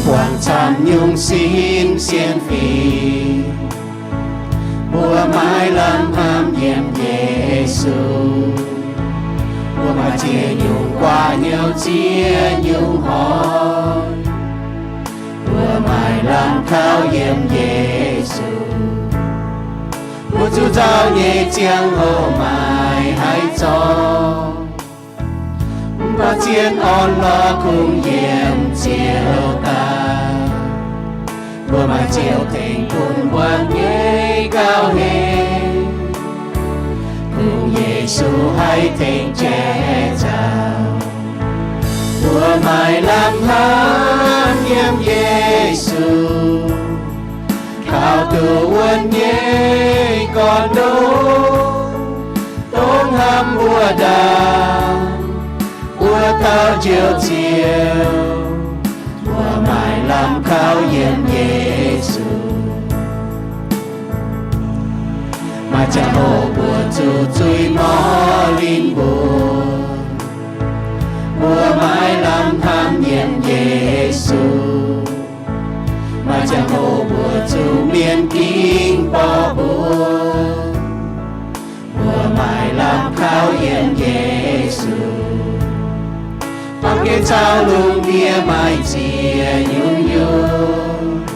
Buangh camv nyungc sin sienx fingx, mbuo maiv lamh hnamv yiem Yesu. Mbuo maaih ziex nyungc guaax hnyouv ziex nyungc hnoi, mbuo maiv lamh kaux yiem Yesu. Mbuo zuqc nzauh nyei ziangh hoc maiv haih zorqv, mv baac zien orn-lorqc kungx yiem Ziouv daaih. Mbuo maaih Ziouv tengx bun mbuo nyei gauh hec, kungx Yesu haih tengx jai nzauh. Mbuo maiv lamh hnamv yiem Yesu, kaux duqv wuonv nyei gorn-ndoqv, dongh hnamv mbuo ndaangc, mbuo dauh Njoux Ziouv, mbuo maiv lamh kaux yiem Yesu. Maaih ziangh hoc mbuo zuqc zuiz morv linh mbuo, mbuo maiv lamh hnamv yiem Yesu. Maaih ziangh hoc mbuo zuqc mienh gingx borqv mbuo, mbuo maiv lamh kaux yiem Yesu. Baamh gen caux lungh ndiev maaih ziex nyungc-nyungc,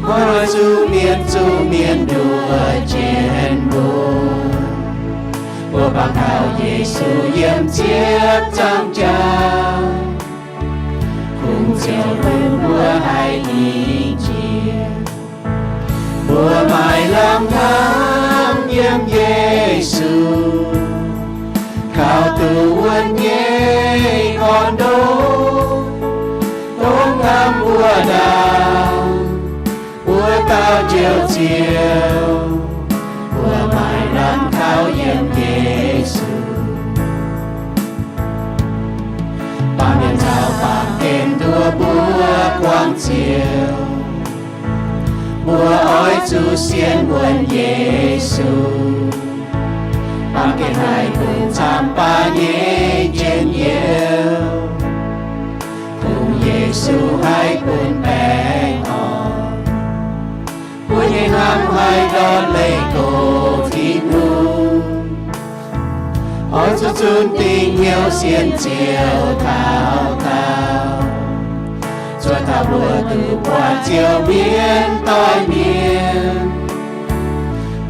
mbuo zuqc mienh zuqc mienh nduov jienv mbuo, mbuo bangc kaux Yesu yiem ziepc zangc jaax, kungx Ziouv mbuo haih i jiex. Mbuo maiv lamh hnamv yiem Yesu, kaux duqv wuonv nyei gorn-ndoqv, dongh hnamv mbuo ndaangc, mbuo dauh Njoux Ziouv, mbuo maiv lamh kaux yiem Yesu. Baamh mienh caux baamh gen nduov mbuo buangh Ziouv, mbuo oix zuqc sienx wuonv Yesu. Baamh gen haih bun camv baac nyei njien-youh, kungx Yesu haih bun baengh orn. Mbuo nyei hnamv haih ndortv leih go Tin-Hungh. Oix zuqc zunc dingc hnyouv sienx Ziouv taux daauh, zuov taux mbuo duqv buatc Ziouv mienv doic mienh.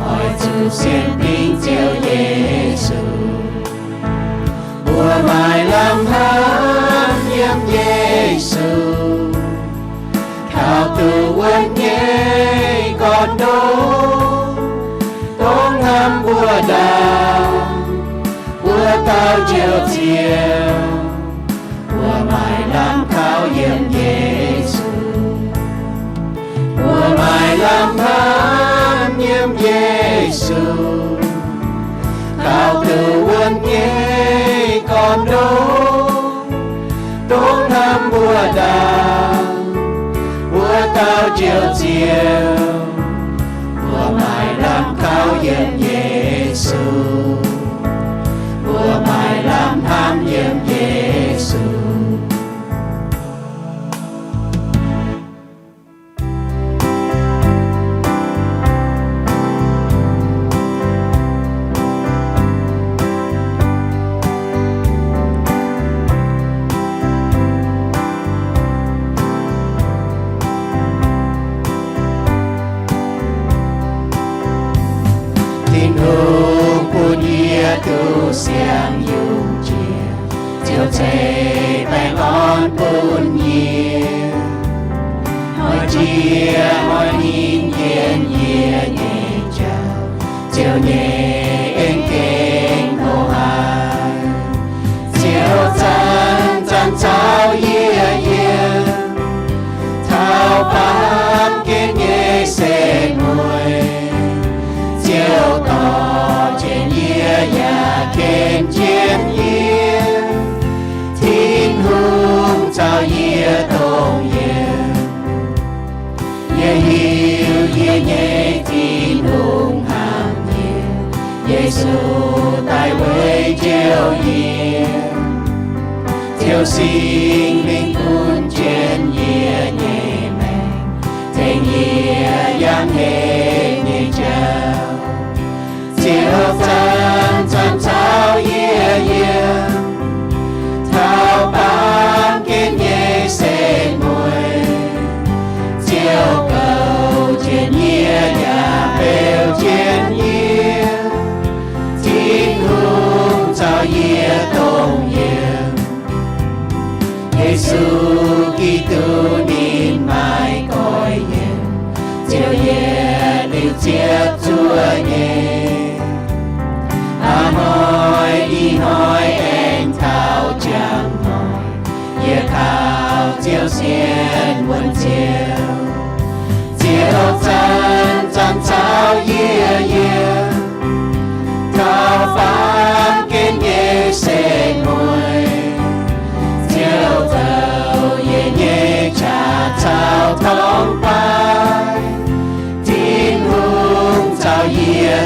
Oix zuqc sienx dingc Ziouv Yesu. Mbuo maiv lamh hnamv yiem Yesu, kaux duqv wuonv nyei gorn-ndoqv, dongh hnamv mbuo ndaangc, mbuo dauh Njoux Ziouv. Mbuo maiv lamh kaux yiem Yesu. Mbuo maiv lamh hnamv yiem Yesu, kaux duqv wuonv nyei gorn-ndoqv, dongh hnamv mbuo ndaangc, mbuo dauh Njoux Ziouv. Mbuo maiv lamh kaux yiem Yesu. Mbuo maiv lamh hnamv yiem Yesu. Tin-Hungh bun yie duqv siang yungz jiex, Ziouv ceix baengh orn bun yie. Hnoi jiex hnoi ninh yiem yie nyei jauv, Ziouv nyei en gengh hlo haic. Ziouv zanc-zanc caux yie yiem, taux baamh gen nyei setv mueiz. Ziouv dorh jienv yie yaac ken jienv yie. Tin-Hungh caux yie dongh yiem. Yie hiuv yie nyei Tin-Hungh hnamv yie. Yesu daaih weic njoux yie. Ziouv Singx Lingh bun jienv yie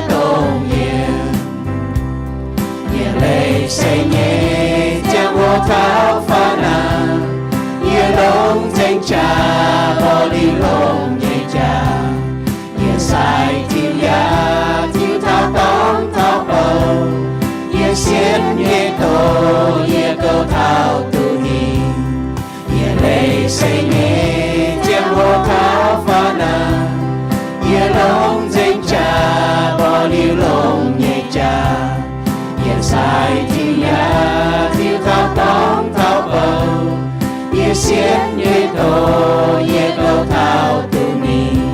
dongh yie. Yie leiz se nyei ziangh hoc taux faaux nangh, yie longc nzengc jaax mborqv liuz longx nyei jaax. Yie sai tiux yaac tiux taux dorngx taux bou, yie sienx nyei doz yie gouv taux duqv ninh. Yie leiz se nyei ziangh hoc taux faaux nangh, yie longc nzengc jaax mborqv liuz longx nyei jaax. Yie sai tiux yaac tiux taux dorngx taux bou, yie sienx nyei doz yie gouv taux duqv ninh.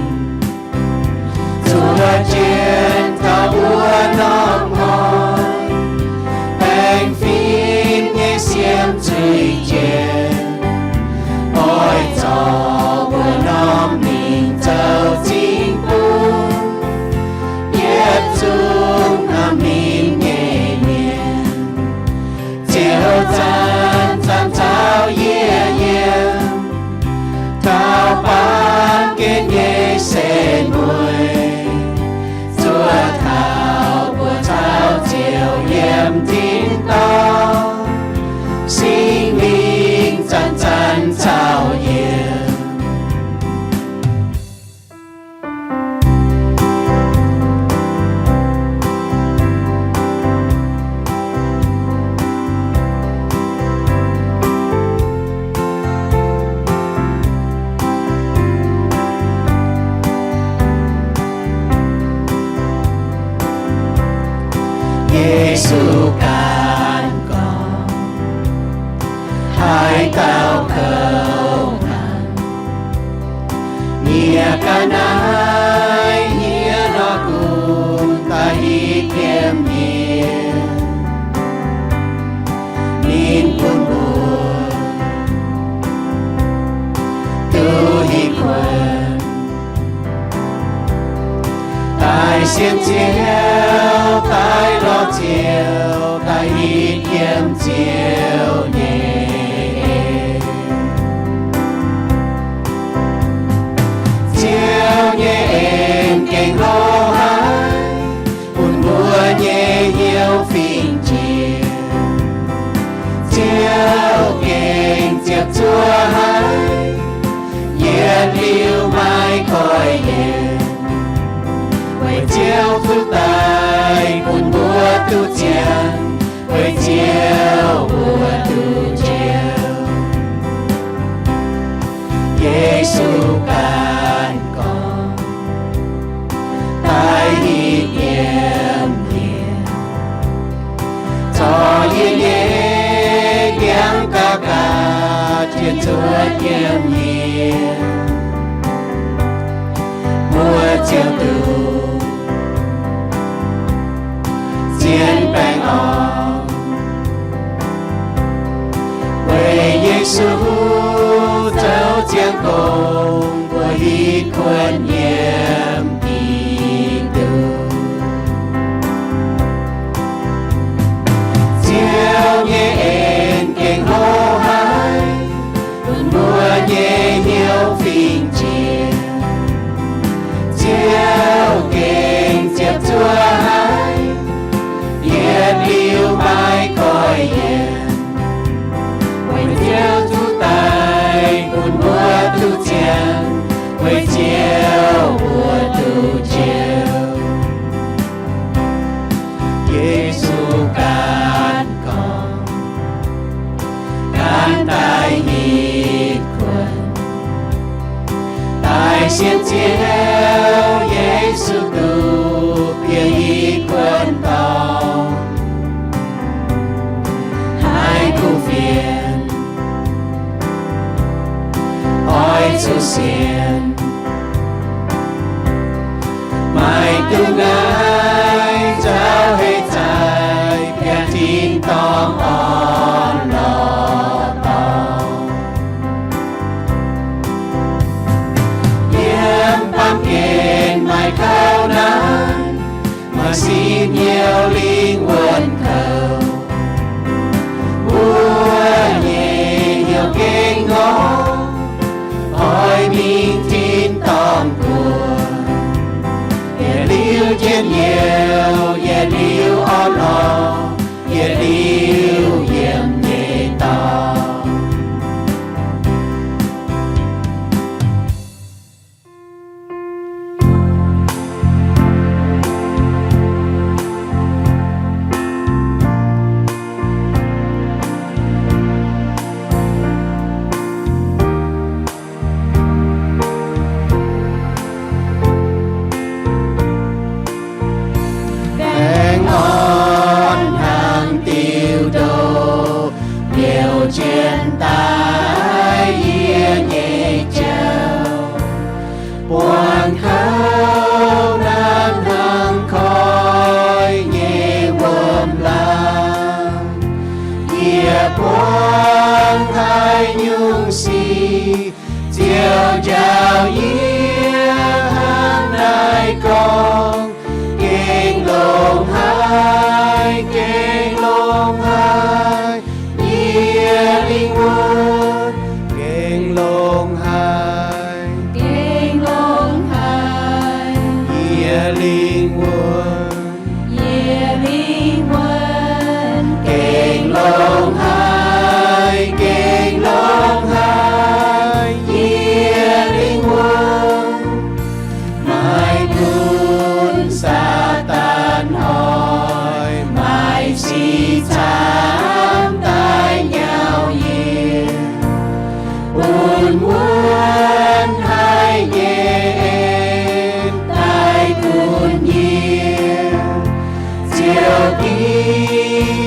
Zuov jienv taux wuov norm hnoi, baengh fim nyei siem zuiz jiex, oix zorc wuov norm mingh zoux zingh bun yietc zungv hnamv ninh nyei mienh. Ziouv zanc-zanc caux yie yiem, taux baamh gen nyei se mueiz, zuov taux mbuo caux Ziouv yiem tin-dorngh, Singx Lingh zanc-zanc caux yie. Yesu ganh gorngv, haaix dauh kouv naanc, nyiec ga'naaiv hietv nor gunv daaih hitv yiem yie. Ninh bun mbuo duqv hitv kuonx, daaih sienx Ziouv, daaih lorz Ziouv, daaih hitv yiem Ziouv nyei en. Ziouv nyei en gengh hlo haic, bun mbuo nyei hnyouv fingx jiex. Ziouv gengh ziepc zuoqv haic, yietc liuz maiv goiv yienx. Weic Ziouv zuqc daic bun mbuo duqv zien, weic Ziouv mbuo duqv njoux. Yesu ganh gorngv, daaih hitv yiem yie, zorc yie nyei ndiangx ga'ga'cien cuotv yiem yie, mbuo ziouc duqv zien baengh orn. Weic Yesu zoux ziangh gong, mbuo hitv kuonx yiem Giduc. Ziouv nyei en gengh hlo haic, bun mbuo nyei hnyouv fingx jiex. Ziouv gengh ziepc zuoqv haic, yietc liuz maiv goiv yienx. Weic Ziouv zuqc daic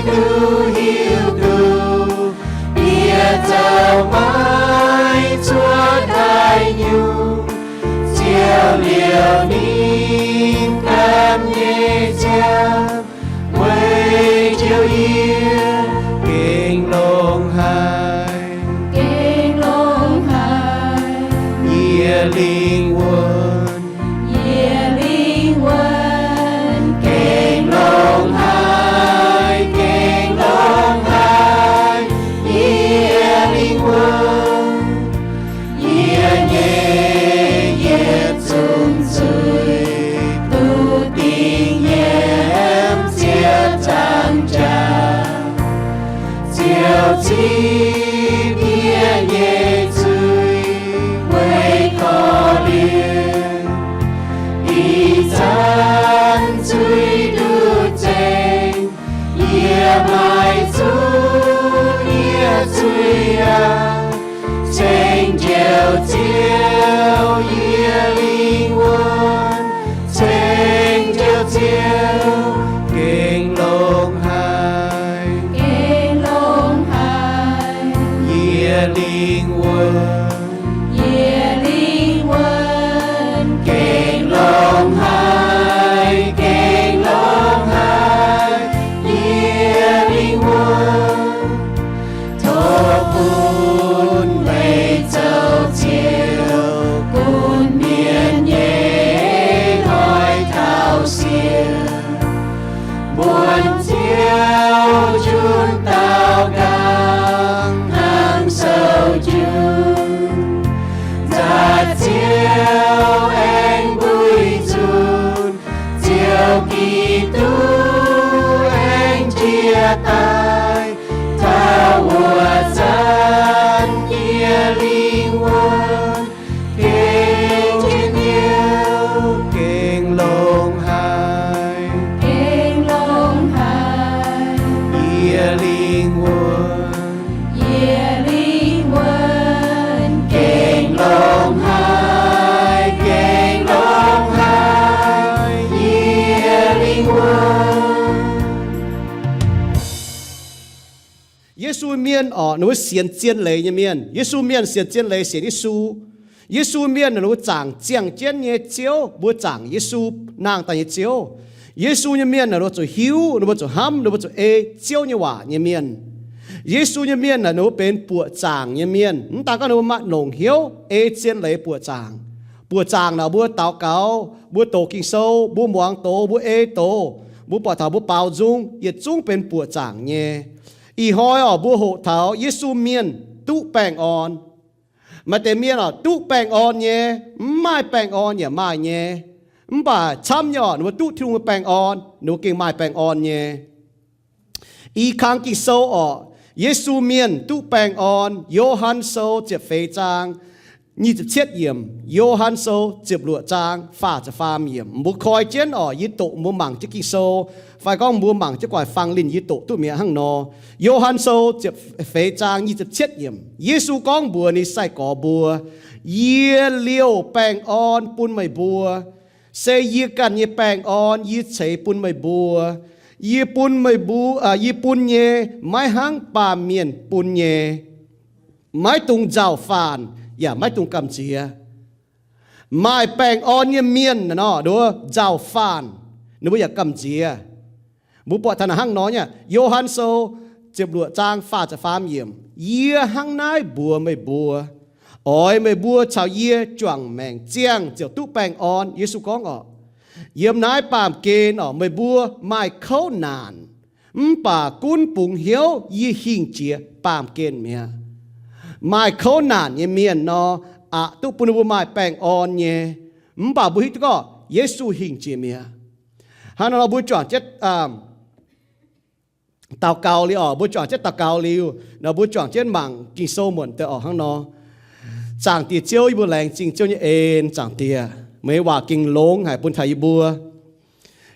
Duqv hiuv duqv yie zoux maiv cuotv daaih nyungc, ziouc liouc ninh ganh nyei ziangh, weic njoux yie gengh longx haic, gengh longx haic, yie lingh wuonh, yie lingh wuonh gengh longx haic, gengh longx haic, yie lingh wuonh. Yie nyei yietc zungv zuiz duqv dingh yiem ziepc nzaangc jaax, ziouc zipv yie nyei zuiz weic korv-lienh. Ih zanc zuiz duqv zengc, yie maiv zuqc yie zuiz aqv. Ceng Njoux Ziouv, yie lingh wuonh. Ceng Njoux Ziouv, gengh longx haic, gengh longx haic, yie lingh wuonh, yie lingh wuonh gengh longx haic, gengh longx haic, yie lingh wuonh. Tov bun meih zoux Ziouv, gunv mienh nyei hnoi taux siec. Mbuonx Ziouv njunc daaux nqaang hnangv sou junc. Nzatc Ziouv aengx mbuiz nzunc, Ziouv Giduc aengx njiec daaih. Taux wuov zanc yie lingh wuonh gengh njien-youh, gengh longx haic, gengh longx haic, yie lingh wuonh, yie lingh wuonh gengh longx haic, gengh longx haic, yie lingh wuonh. Yesu mienh orqc, ninh mbuo sienx zien leiz nyei mienh. Yesu mienh sienx zien leiz sienx Yesu. Yesu mienh ninh mbuo zaangc ziangh jienv nyei Ziouv, mbuo zaangc Yesu nangh daaih nyei Ziouv. Yesu nyei mienh ninh mbuo zuqc hiuv, ninh mbuo zuqc hnamv, ninh mbuo zuqc ei Ziouv nyei waac nyei mienh. Yesu nyei mienh ninh mbuo benx buoqc zaangc nyei mienh. Mv daan gorngv ninh mbuo maaih longc hnyouv ei zien leiz buoqc zaangc. Buoqc zaangc naaic mbuo daux gaux, mbuo doqc Ging-Sou, mbuo muangx doz, mbuo ei doz, mbuo buatc taux mbuo baaux nzung, yietc zungv benx buoqc zaangc nyei. Ih hnoi orqc, mbuo hoqc taux Yesu mienh duqv baengh orn. Maaih deix mienh orqc, duqv baengh orn nyei, mv maaih baengh orn yaac maaih nyei. Mv baac camv nyei orqc, ninh mbuo duqv Tin-Hungh nyei baengh orn, ninh mbuo gengh maaih baengh orn nyei. I kang Ging-Sou orqc, Yesu mienh duqv baengh orn. Yo^han Sou ziepc feix zaang nyic ziepc cietv yiemc, Yo^han Sou ziepc luoqc zaang faah ziepc faam yiemc. Mbuo koi jienv orqc, yie doqc mbuo mangc jienv Ging-Sou, fai gorngv mbuo mangc jienv guaax fang linh yie doqc duqv mi'aqv hnangv nor. Yo^han Sou ziepc feix zaang nyic ziepc cietv yiemc, Yesu gorngv mbuox ninh sai-gorx mbuo, Yie liouh baengh orn bun meih mbuo. Se yie ganh nyei baengh orn yie ceix bun meih mbuo. Yie bun meih mbuo, yie bun nyei maiv hnangv baamh mienh bun nyei. Maiv dungx nzauh faanh yaac maiv dungx gamh nziex. Maaih baengh orn nyei mienh nor, nduov nzauh faanh, ninh mbuo yaac gamh nziex. Mbuo buatc taux naaic hnangv nor nyei. Yo^han Sou ziepc luoqc zaang faah ziepc faam yiemc, Yie hnangv naaiv mbuox meih mbuo, oix meih mbuo caux yie juangc maengc ziangh ziouc duqv baengh orn. Yesu gorngv orqc, Yiem naaiv baamh gen orqc, meih mbuo maaih kouv naanc, mv baac gunv bungx hnyouv, yie hingh jiex baamh gen mi'aqv. Maaih kouv naanc nyei mienh nor, aqc duqv bun ninh mbuo maaih baengh orn nyei. Mv baac mbuo hiuv duqv gorngv Yesu hingh jiex mi'aqv. Hnangv nor mbuo juangc jienv daux gaux liuz orqc, mbuo juangc jienv daux gaux liuz nor, mbuo juangc jienv mangc Ging-Sou muonc deix orqc hnangv nor. Zaangc Diex Ziouv, yie mbuo laengz zingh Ziouv nyei en. Zaangc Diex, meih nyei waac gengh longx haic bun taux yie mbuo.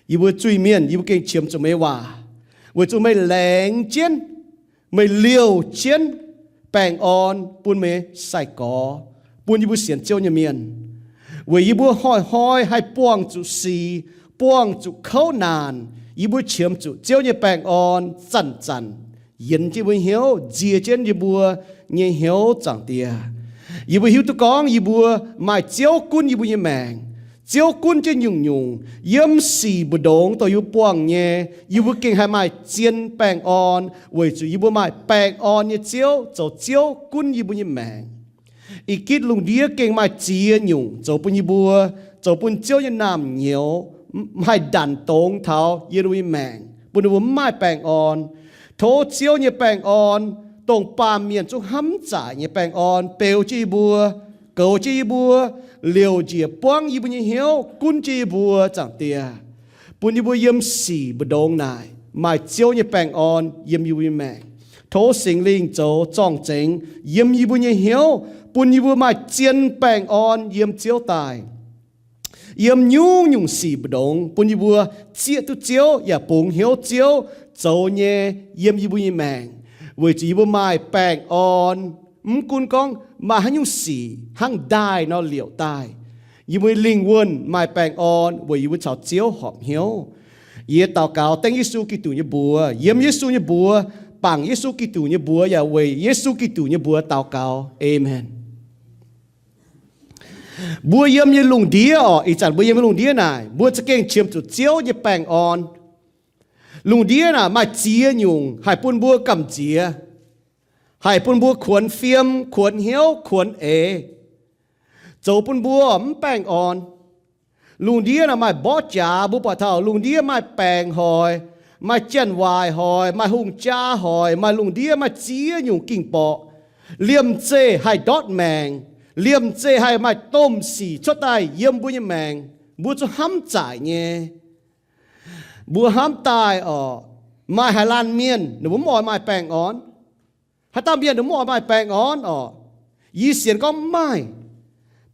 Yie mbuo zuiz-mienh, yie mbuo gengh qiemx zuqc meih nyei waac, weic zuqc meih laengz jienv, meih liouh jienv baengh orn bun meih nyei sai-gorx, bun yie mbuo sienx Ziouv nyei mienh, weic yie mbuo hnoi-hnoi haih buangh zuqc sic, buangh zuqc kouv naanc, Yie mbuo qiemx zuqc Ziouv nyei baengh orn zanc-zanc yienx jienv mbuo hnyouv, nzie jienv yie mbuo nyei hnyouv, Zaangc Diex. Yie mbuo hiuv duqv gorngv yie mbuo maaih Ziouv gunv yie mbuo nyei maengc. Ziouv gunv jienv nyungc-nyungc yiem sic mbu'ndongx dongh yie mbuo buangh nyei, yie mbuo gengh haih maaih zien baengh orn, weic zuqc yie mbuo maaih baengh orn nyei Ziouv zoux Ziouv gunv yie mbuo nyei maengc. Ih gitv lungh ndiev gengh maaih ziex nyungc zoux bun yie mbuo, zoux bun Ziouv nyei naamh nyouz haih ndanc dongz taux yie mbuo nyei maengc, bun yie mbuo mv maaih baengh orn. Tov Ziouv nyei baengh orn, dongh baamh mienh zungv hnamv zaaic nyei baengh orn, beu jienv yie mbuo, goux jienv yie mbuo, liouc njiec buangv yie mbuo nyei hnyouv, gunv jienv yie mbuo, Zaangc Diex, bun yie mbuo yiem sic mbu'ndongx naaic maaih Ziouv nyei baengh orn yiem yie mbuo nyei maengc. Tov Singx Lingh zoux zorng-zengx yiem yie mbuo nyei hnyouv, bun yie mbuo maaih zien baengh orn yiem Ziouv daaih. Yiem nyungc-nyungc sic mbu'ndongx bun yie mbuo zieqv duqv Ziouv yaac bungx hnyouv Ziouv zoux nyei yiem yie mbuo nyei maengc, weic zuqc yie mbuo maaih baengh orn. Mv gunv gorngv maaih haaix nyungc sic hnangv ndaaih nor liouc daaih, yie mbuo nyei lingh wuonh maaih baengh orn weic yie mbuo caux Ziouv horpc hnyouv. Yie daux gaux dengv Yesu Giduc nyei mbuox, yiem Yesu nyei mbuox, bangc Yesu Giduc nyei mbuox yaac weic Yesu Giduc nyei mbuox daux gaux. Aamen. Mbuo yiem nyei lungh ndiev orqc, ih zanc mbuo yiem nyei lungh ndiev naaic, mbuo za'gengh qiemx zuqc Ziouv nyei baengh orn. Lungh ndiev naaic maaih ziex nyungc haih bun mbuo gamh nziex, haih bun mbuo kuonx fiem, kuonx hnyouv, kuonx eix, zoux bun mbuo mv baengh orn. Lungh ndiev naaic maaih mborqv jaax, mbuo buatc taux lungh ndiev maaih baengc hoic, maaih janx-waaic hoic, maaih hungh jaa hoic, maaih lungh ndiev maaih ziex nyungc ging-borqc. Liemh zeih haih ndortv maengc, liemh zeih haih maaih domh sic cuotv daaih yiem mbuo nyei maengc, mbuo zungv hnamv zaaic nyei. Mbuo hnamv daaih orqc, maaih haaix laanh mienh ninh mbuo mv oix maaih baengh orn? Haaix dauh mienh ninh mv oix maaih baengh orn orqc? Yie sienx gorngv mv maaih.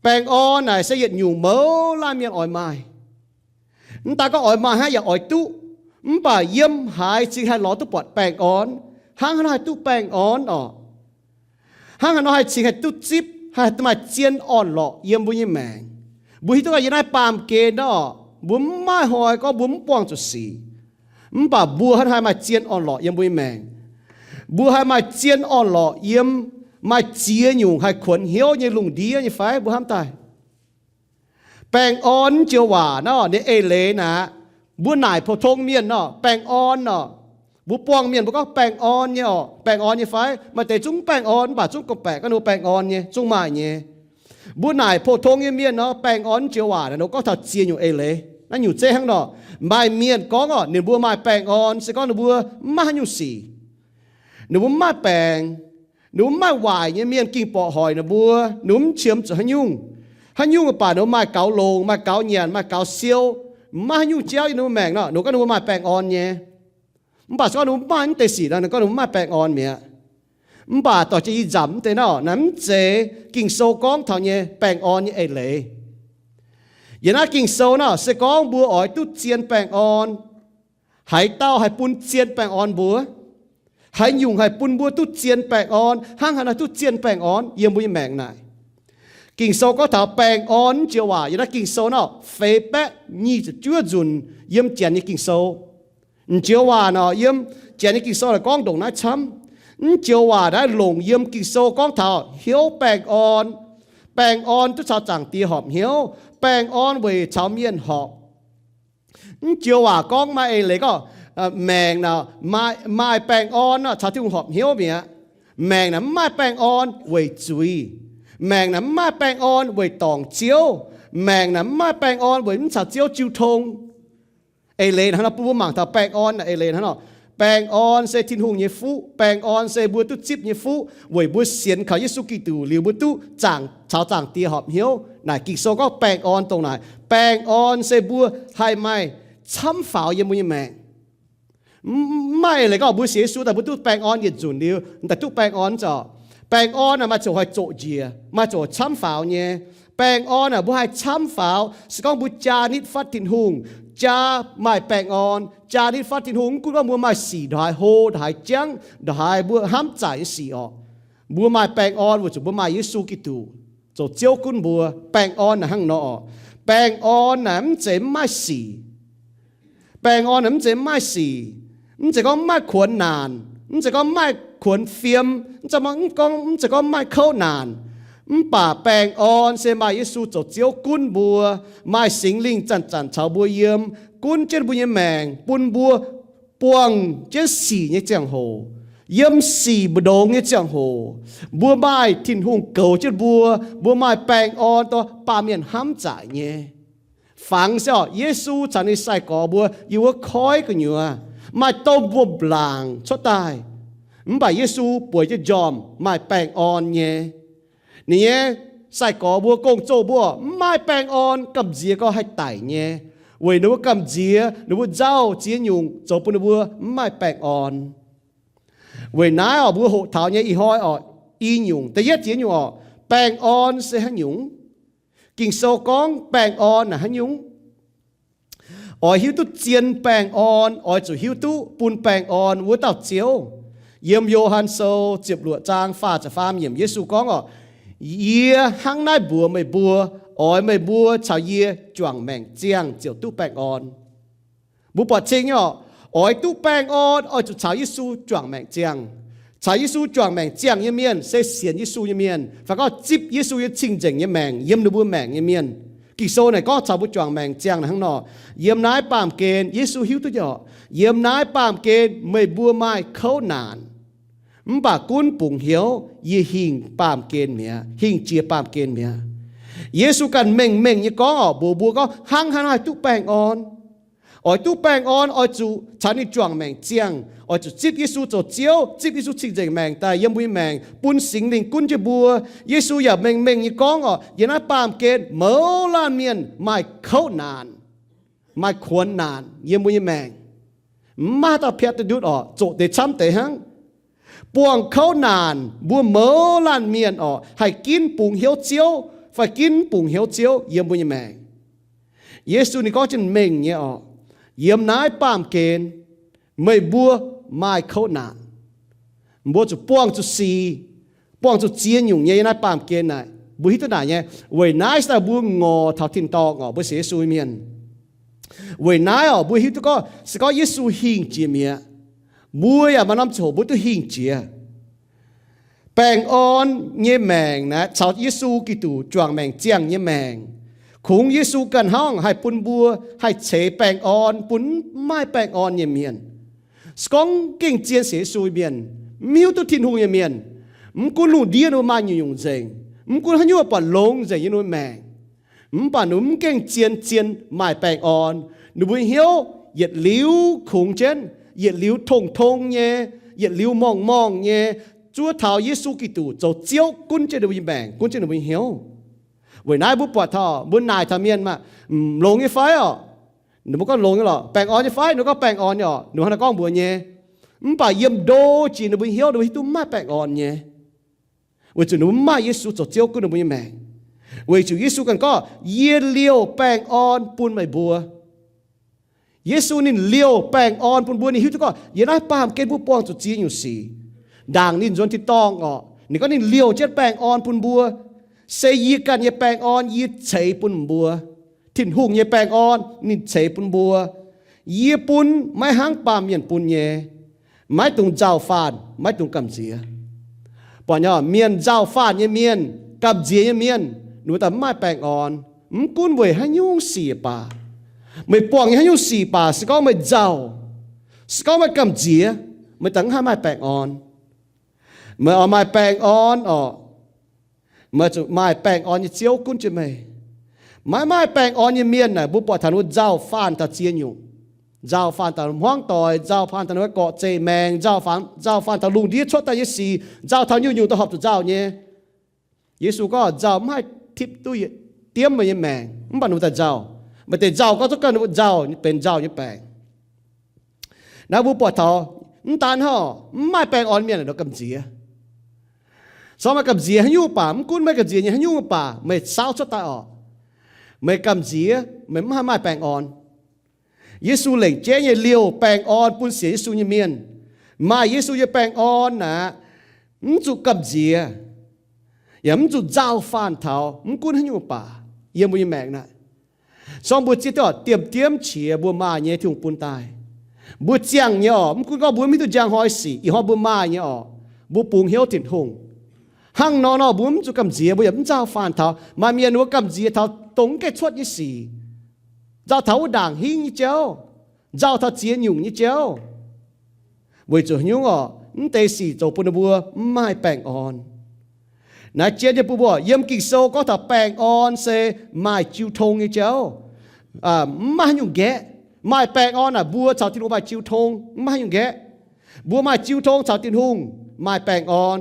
Baengh orn naaic se yietc nyungc mouz laanh mienh oix maaih. Mv daaih gorngv oix maaih hnangv, yaac oix duqv. Mv baac yiem haaix cingx haih lorz duqv buatc baengh orn? Hnangv haaix nor haih duqv baengh orn orqc? Hnangv haaix nor haih cingx haih duqv zipv, haih maaih zien orn-lorqc yiem mbuo nyei maengc? Mbuo hiuv duqv yiem naaiv baamh gen nor, mbuo mv maaih hnoi gorngv mbuo mv buangh zuqc sic. Mv baac mbuo hnangv haih maaih zien orn-lorqc yiem mbuo nyei maengc? Mbuo haih maaih zien orn-lorqc yiem maaih ziex nyungc haih kuonx hnyouv nyei lungh ndiev nyei fai? Mbuo hnamv daaih. Baengh orn mv joux waac nor, ninh eix leiz naaic, mbuo naaic pou-tong mienh nor, baengh orn nor, mbuo buangh mienh mbuo gorngv baengh orn nyei orqc, baengh orn nyei fai? Maaih deix zungv mv baengh orn, mv baac zungv gorngv-baeqc gorngv ninh mbuo baengh orn nyei, zungv maaih nyei. Mbuo naaic pou-tong nyei mienh nor, baengh orn mv joux waac naaic, ninh mbuo gorngv taux ziex nyungc eix leiz. Naaiv nyungc zeiv hnangv nor, maaih mienh gorngv orqc, ninh mbuo maaih baengh orn se gorngv ninh mbuo mv maaih haaix nyungc sic, ninh mbuo mv maaih baengc, ninh mbuo mv maaih waaic nyei mienh ging-borqc hoic ninh mbuo, ninh mbuo mv qiemx zuqc haaix nyungc. Haaix nyungc mv baac ninh mbuo maaih gaux longx, maaih gaux nyanc, maaih gaux siou, mv maaih haaix nyungc jauv yiem ninh mbuo maengc nor, ninh mbuo gorngv ninh mbuo maaih baengh orn nyei. Mv baac se gorngv ninh mbuo mv maaih mv deix sic nor, ninh gorngv ninh mbuo mv maaih baengh orn mi'aqv. Mv baac dorh jienv ih nzamc mv deix nor, naaiv mv zeiz Ging-Sou gorngv taux nyei baengh orn nyei eix leiz. Yiem naaiv Ging-Sou nor se gorngv mbuo oix duqv zien baengh orn, haaix dauh haih bun zien baengh orn mbuo? Haaix nyungc haih bun mbuo duqv zien baengh orn? Hnangv haaix nor duqv zien baengh orn yiem mbuo nyei maengc naaic? Ging-Sou gorngv taux baengh orn mv joux waac yiem naaiv Ging-Sou nor feix baeqv nyic ziepc juov nzunc yiem Janx nyei Ging-Sou. Mv joux waac nor yiem Janx nyei Ging-Sou naaic gorngv ndongc naaiv camv. Mv joux waac naaiv longc yiem Ging-Sou gorngv taux hnyouv baengh orn. Baengh orn duqv caux Zaangc Diex horpc hnyouv. Baengh orn weic caux mienh horpc. Mv joux waac gorngv maaih eix leiz gorngv, maengc naaic maaih baengh orn nor caux Tin-Hungh horpc hnyouv mi'aqv. Maengc naaic mv maaih baengh orn weic zuiz. Maengc naaic mv maaih baengh orn weic dorngc Ziouv. Maengc naaic mv maaih baengh orn weic mv caux Ziouv jiu tong. Eix leiz hnangv nor, bun mbuo mangc taux baengh orn naaic eix leiz hnangv nor. Baengh orn se Tin-Hungh nyei fuqv. Baengh orn se mbuo duqv zipv nyei fuqv weic mbuo sienx kaux Yesu Giduc liuz mbuo duqv zaangc, caux Zaangc Diex horpc hnyouv. Naaic Ging-Sou gorngv baengh orn dongh naaic. Baengh orn se mbuo haih maaih camv faaux yiem mbuo nyei maengc. Mv maaih eix leiz gorngv mbuo sienx Yesu daaih mbuo duqv baengh orn yietc nzunc liuz daaih duqv baengh orn zorc. Baengh orn naaic maaih ziouc haih zoqc njiec, maaih ziouc camv faaux nyei. Baengh orn naaic mbuo haih camv faaux se gorngv mbuo jaa nitv fatv Tin-Hungh, jaa maaih baengh orn, jaa nitv fatv Tin-Hungh. Mv gunv gorngv mbuo maaih sic ndongc haaix hlo, ndongc haaix jangv, ndongc haaix mbuo hnamv zaaic nyei sic orqc, mbuo maaih baengh orn weic zuqc mbuo maaih Yesu Giduc zoux Ziouv gunv mbuo. Baengh orn naaic hnangv nor orqc. Baengh orn naaic mv zeiz mv maaih sic. Baengh orn mv zeiz maaih sic, mv zeiz gorngv maaih kuonx naanc, mv zeiz gorngv maaih kuonx fiem, mv zeiz gorngv, mv zeiz gorngv maaih kouv naanc. Mv baac baengh orn se maaih Yesu zoux Ziouv gunv mbuo, maaih Singx Lingh zanc-zanc caux mbuo yiem, gunv jienv mbuo nyei maengc, bun mbuo buangh jienv sic nyei ziangh hoc, yiem sic mbu'ndongx nyei ziangh hoc, mbuo maaih Tin-Hungh goux jienv mbuo, mbuo maaih baengh orn dorh baamh mienh hnamv zaqc nyei. Fangx se orqc, Yesu caux ninh sai-gorx mbuo yiem wuov koiv gu'nyuoz, maaih domh wuom-laangc cuotv daaih. Mv baac Yesu bueix jienv njormh maaih baengh orn nyei. Ninh nyei sai-gorx mbuo, gong-zoh mbuo mv maaih baengh orn, gamh nziex gau haih daic nyei, weic ninh mbuo gamh nziex ninh mbuo nzauh ziex nyungc zoux bun ninh mbuo mv maaih baengh orn. Weic naaiv orqc, mbuo hoqc taux nyei ih hnoi orqc, i nyungc, da'yietv jiex nyungc orqc, baengh orn se haaix nyungc? Ging-Sou gorngv baengh orn naaic haaix nyungc? Oix hiuv duqv zien baengh orn, oix zuqc hiuv duqv bun baengh orn wuov dauh Ziouv. Yiem Yo^han Sou ziepc luoqc zaang faah ziepc faam yiemc, Yesu gorngv orqc, Yie hnangv naaiv mbuox meih mbuo, oix meih mbuo caux yie juangc maengc ziangh ziouc duqv baengh orn. Mbuo buatc cing nyei orqc, oix duqv baengh orn oix zuqc caux Yesu juangc maengc ziangh. Caux Yesu juangc maengc ziangh nyei mienh se sienx Yesu nyei mienh, fai gorngv zipv Yesu nyei cing-nzengc nyei maengc yiem ninh mbuo maengc nyei mienh. Ging-Sou naaic gorngv caux mbuo juangc maengc ziangh naaic hnangv nor, yiem naaiv baamh gen Yesu hiuv duqv nyei orqc, yiem naaiv baamh gen meih mbuo maaih kouv naanc. Mv baac gunv bungx hnyouv, yie hingh baamh gen mi'aqv, hingh jiex baamh gen mi'aqv. Yesu ganh mengh mengh nyei gorngv orqc, mbuox mbuo gorngv hnangv haaix nor haih duqv baengh orn. Oix duqv baengh orn oix zuqc caux ninh juangc maengc ziangh, oix zuqc zipv Yesu zoux Ziouv, zipv Yesu cing-nzengc maengc daaih yiem mbuo nyei maengc, bun Singx Lingh gunv jienv mbuo. Yesu yaac mengh mengh nyei gorngv orqc, yiem naaiv baamh gen mouz laanh mienh maaih kouv naanc, maaih kuonx naanc yiem mbuo nyei maengc. Mv maaih dauh piatv duqv ndutv orqc, zoqc deix camv deix hnangv. Buangh kouv naanc mbuo mouz laanh mienh orqc, haih ginv bungx hnyouv Ziouv fai ginv bungx hnyouv Ziouv yiem mbuo nyei maengc. Yesu ninh gorngv jienv mengh nyei orqc, yiem naaiv baamh gen meih mbuo maaih kouv naanc. Mbuo zuqc buangh zuqc sic, buangh zuqc ziex nyungc nyei yiem naaiv baamh gen naaic. Mbuo hiuv duqv naaic nyei. Weic naaiv se daaih mbuo ngorc taux tin-dorngh orqc, mbuo sienx Yesu nyei mienh. Weic naaiv orqc, mbuo hiuv duqv gorngv se gorngv Yesu hingh jiex mi'aqv, mbuo yaac maaih norm ziangh hoc mbuo duqv hingh jiex. Baengh orn nyei maengc naaic caux Yesu Giduc juangc maengc ziangh nyei maengc. Kungx Yesu ganh hnangv haih bun mbuo haih ceix baengh orn bun mv maaih baengh orn nyei mienh. Se gorngv mv gengh zien sienx Yesu nyei mienh, mv hiuv duqv Tin-Hungh nyei mienh, mv gunv lungh ndiev ninh mbuo maaih nyungc-nyungc nzengc, mv gunv haaix nyungc buatc longx nzengc yiem ninh mbuo maengc, mv baac ninh mv gengh zien-zien maaih baengh orn. Ninh mbuo hnyouv yietc liuz kungx jienv, yietc liuz tong-tong nyei, yietc liuz morngh-morngh nyei, zuov taux Yesu Giduc zoux Ziouv gunv jienv ninh mbuo nyei maengc, gunv jienv ninh mbuo nyei hnyouv. Weic naaiv mbuo buatc taux, mbuo naaic taux mienh maah, longx nyei fai orqc? Ninh mbuo gorngv longx nyei lorqc. Baengh orn nyei fai? Ninh mbuo gorngv baengh orn nyei orqc. Ninh mbuo hnangv naaiv gorngv mbuox nyei. Mv baac yiem ndo jiex ninh mbuo hnyouv, ninh mbuo hiuv duqv mv maaih baengh orn nyei, weic zuqc ninh mbuo mv maaih Yesu zoux Ziouv gunv ninh mbuo nyei maengc. Weic zuqc Yesu ganh gorngv, Yie liouh baengh orn bun meih mbuo. Yesu ninh liouh baengh orn bun mbuo. Ninh hiuv duqv gorngv yiem naaiv baamh gen mbuo buangh zuqc ziex nyungc sic. Ndaangc ninh nzuonx tin-dorngh orqc, ninh gorngv ninh liouh jienv baengh orn bun mbuo. Se yie ganh nyei baengh orn yie ceix bun mbuo. Tin-Hungh nyei baengh orn ninh ceix bun mbuo. Yie bun, maiv hnangv baamh mienh bun nyei. Maiv dungx nzauh faanh, maiv dungx gamh nziex. Buatc nyei, mienh nzauh faanh nyei mienh, gamh nziex nyei mienh, ninh mbuo daaih mv maaih baengh orn. Mv gunv weic haaix nyungc sic baac, meih buangh nyei haaix nyungc sic baac, se gorngv meih nzauh, se gorngv meih gamh nziex, meih daaih mv haih maaih baengh orn. Meih oix maaih baengh orn orqc, meih zuqc maaih baengh orn nyei Ziouv gunv jienv meih. Maiv maaih baengh orn nyei mienh naaic, mbuo buatc taux ninh mbuo nzauh faanh taux ziex nyungc. Nzauh faanh taux hmuangv doic, nzauh faanh taux ninh mbuo gorqv-zeih maengc, nzauh faanh, nzauh faanh taux lungh ndiev cuotv daaih nyei sic, nzauh taux nyungc-nyungc daaih horpc zuqc nzauh nyei. Yesu gorngv nzauh mv haih tipv duqv diemv meih nyei maengc, mv baac ninh mbuo daaih nzauh. Maaih deix nzauh gorngv zuqc ganh ninh mbuo nzauh, benx nzauh nyei baengc. Naaiv mbuo buatc taux, mv daan hnangv, mv maaih baengh orn mienh naaic gamh nziex. Se gorngv meih gamh nziex haaix nyungc baac, mv gunv meih gamh nziex nyei haaix nyungc baac, meih saauv cuotv daaih orqc, meih gamh nziex, meih mv haih maaih baengh orn. Yesu lengc jeiv nyei liouh baengh orn bun sienx Yesu nyei mienh. Maaih Yesu nyei baengh orn naaic, mv zuqc gamh nziex, yaac mv zuqc nzauh faanh taux mv gunv haaix nyungc baac yiem mbuo nyei maengc naaic. Sorng mbuo zieqv duqv oc, diemv diemv qiex mbuo maaih nyei Tin-Hungh bun daaih. Mbuo ziangh nyei oc, mv gunv gorngv mbuo mv hiuv duqv njang hnoi sic, ih hnoi mbuo maaih nyei oc, mbuo bungx hnyouv Tin-Hungh. Hnangv nor nor mbuo mv zuqc gamh nziex, mbuo yaac mv nzauh faanh taux maaih mienh wuov gamh nziex taux dongh mv gaengh cuotv nyei sic, nzauh taux wuov ndaangc hingv nyei jauv, nzauh taux ziex nyungc nyei jauv. Weic zuqc nyungc oc, mv deix sic zoux bun ninh mbuo mv maaih baengh orn. Naaiv jien nyei bun mbuo, yiem Ging-Sou gorngv taux baengh orn se maaih jiu tong nyei jauv. Mv maaih haaix nyungc nqaeqv. Maaih baengh orn naaic mbuo caux Tin-Hungh maaih jiu tong, mv maaih haaix nyungc nqaeqv. Mbuo maaih jiu tong caux Tin-Hungh, maaih baengh orn.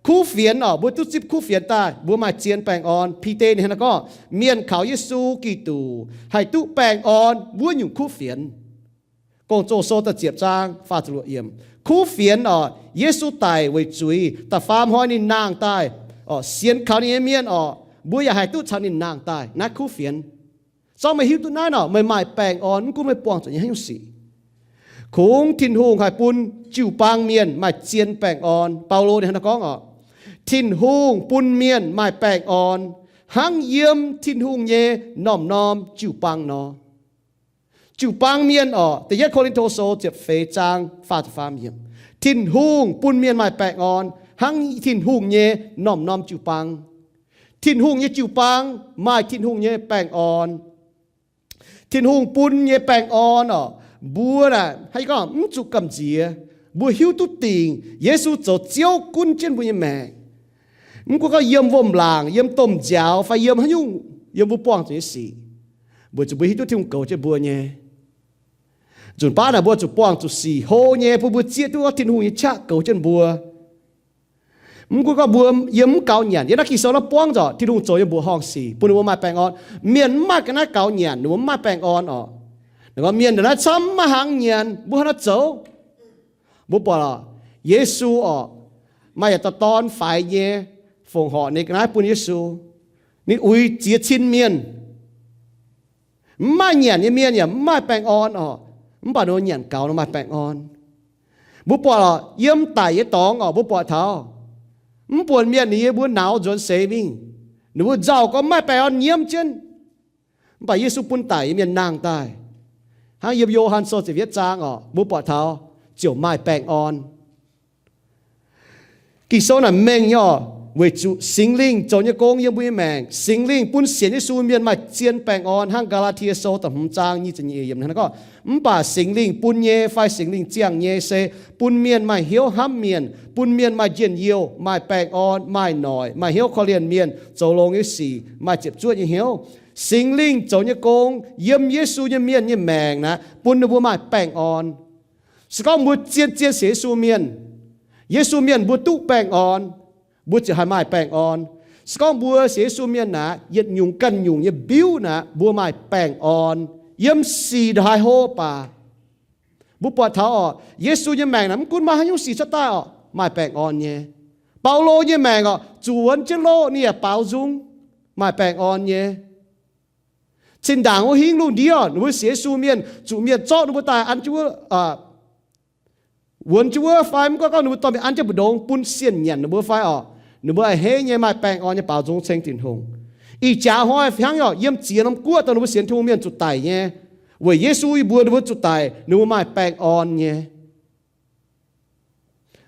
Kuv fienx oc, mbuo duqv zipv kuv fienx daaih, mbuo maaih zien baengh orn. Bide ninh hnangv naaiv gorngv, mienh kaux Yesu Giduc haih duqv baengh orn wuov nyungc kuv fienx. Gong-Zoh sou da'ziepc zaang faah ziepc luoqc yiemc. Kuv fienx oc, Yesu daic weic zuiz, da'faam hnoi ninh nangh daaih, sienx kaux ninh nyei mienh oc, mbuo yaac haih duqv caux ninh nangh daaih. Naaiv kuv fienx. Zorngv meih hiuv duqv naaiv nor, meih maaih baengh orn, mv gunv meih buangh zuqc nyei haaix nyungc sic. Kungx Tin-Hungh haih bun jiu-baang mienh maaih zien baengh orn. Baulo ninh hnangv naaiv gorngv oc, Tin-Hungh bun mienh maaih baengh orn hnangv yiem Tin-Hungh nyei norm-norm jiu-baang nor. Jiu-baang mienh oc, da'yietv Ko^lin^to sou ziepc feix zaang faah ziepc faam yiemc. Tin-Hungh bun mienh maaih baengh orn hnangv Tin-Hungh nyei norm-norm jiu-baang. Tin-Hungh nyei jiu-baang maaih Tin-Hungh nyei baengh orn. Tin-Hungh bun nyei baengh orn oc, mbuo naaic hnangv gorngv mv zuqc gamh nziex. Mbuo hiuv duqv dingc Yesu zoux Ziouv gunv jienv mbuo nyei maengc. Mv gunv gorngv yiem wuom-laangc, yiem domh nziaaux, fai yiem haaix nyungc, yiem mbuo buangh zuqc nyei sic, weic zuqc mbuo hiuv duqv Tin-Hungh goux jienv mbuo nyei. Nzunc baav naaic mbuo zuqc buangh zuqc sic hlo nyei bun mbuo zieqv duqv gorngv Tin-Hungh nyei qaqv goux jienv mbuo. Mv gunv gorngv mbuo yiem mv gaux nyanc, yiem naaiv Ging-Sou naaiv buangv nzorc Tin-Hungh zoux yiem mbuoqc horngh sic bun ninh mbuo maaih baengh orn. Mienh mv maaih ga'naaiv gaux nyanc, ninh mbuo mv maaih baengh orn oc. Ninh gorngv mienh ndongc naaiv camv mv maaih haaix nyanc, mbuo haaix nor zoux? Mbuo buatc oc, Yesu oc, maaih yietc dauh dorn faix nyei, fongc horc ninh ga'naaiv bun Yesu. Ninh uix ziex cin mienh. Mv maaih nyanc nyei mienh yaac mv maaih baengh orn oc. Mv baac ninh mbuo nyanc gaux ninh maaih baengh orn. Mbuo buatc oc, yiem daic nyei dorngx oc, mbuo buatc taux mv buonc mienh ninh yiem mbuo nauz nzuonx seix mingh, ninh mbuo nzauh gorngv mv maaih baengh orn nyiemv jienv. Mv baac Yesu bun daic nyei mienh nangh daaih, hnangv yiem Yo^han Sou ziepc yietv zaang oc, mbuo buatc taux ziouc maaih baengh orn. Ging-Sou naaic mengh nyei oc, weic zuqc Singx Lingh zoux nyei gong yiem mbuo nyei maengc. Singx Lingh bun sienx Yesu mienh maaih zien baengh orn, hnangv Gaa^laa^tie Sou da'hmz zaang nyic ziepc nyeic yiemc hnangv naaiv gorngv, mv baac Singx Lingh bun nyei fai Singx Lingh ziangh nyei se bun mienh maaih hnyouv hnamv mienh, bun mienh maaih njien-youh, maaih baengh orn, maaih noic, maaih hnyouv korv-lienh mienh, zoux longx nyei sic, maaih ziepc zuoqv nyei hnyouv. Singx Lingh zoux nyei gong yiem Yesu nyei mienh nyei maengc naaic bun ninh mbuo maaih baengh orn. Se gorngv mbuo zien-zien sienx Yesu mienh, Yesu mienh mbuo duqv baengh orn, mbuo ziouc haih maaih baengh orn. Se gorngv mbuo sienx Yesu mienh naaic, yietc nyungc ganh nyungc nyei mbiuv naaic mbuo maaih baengh orn, yiem sic ndongc haaix hlo baac. Mbuo buatc taux oc, Yesu nyei maengc naaic mv gunv maaih haaix nyungc sic cuotv daaih oc, maaih baengh orn nyei. Baulo nyei maengc oc, zuqc wuonx jienv loqv ninh yaac baaux nzung, maaih baengh orn nyei. Zinh ndaangc wuov hingv lungh ndiev oc, ninh mbuo sienx Yesu mienh, zuqc mienh zorqv ninh mbuo daaih an jienv wuov, wuonx jienv wuov fai mv gorngv gorngv ninh mbuo dorh mingh an jienv mbu'ndongx bun sienh nyanc ninh mbuo fai oc, ninh mbuo a'hneiv nyei maaih baengh orn nyei baaux nzung ceng Tin-Hungh. Ih jaax hnoi hnangv oc, yiem ziex norm guoqv dongh ninh mbuo sienx Tin-Hungh mienh zuqc daic nyei, weic Yesu yie mbuo ninh mbuo zuqc daic, ninh mbuo maaih baengh orn nyei.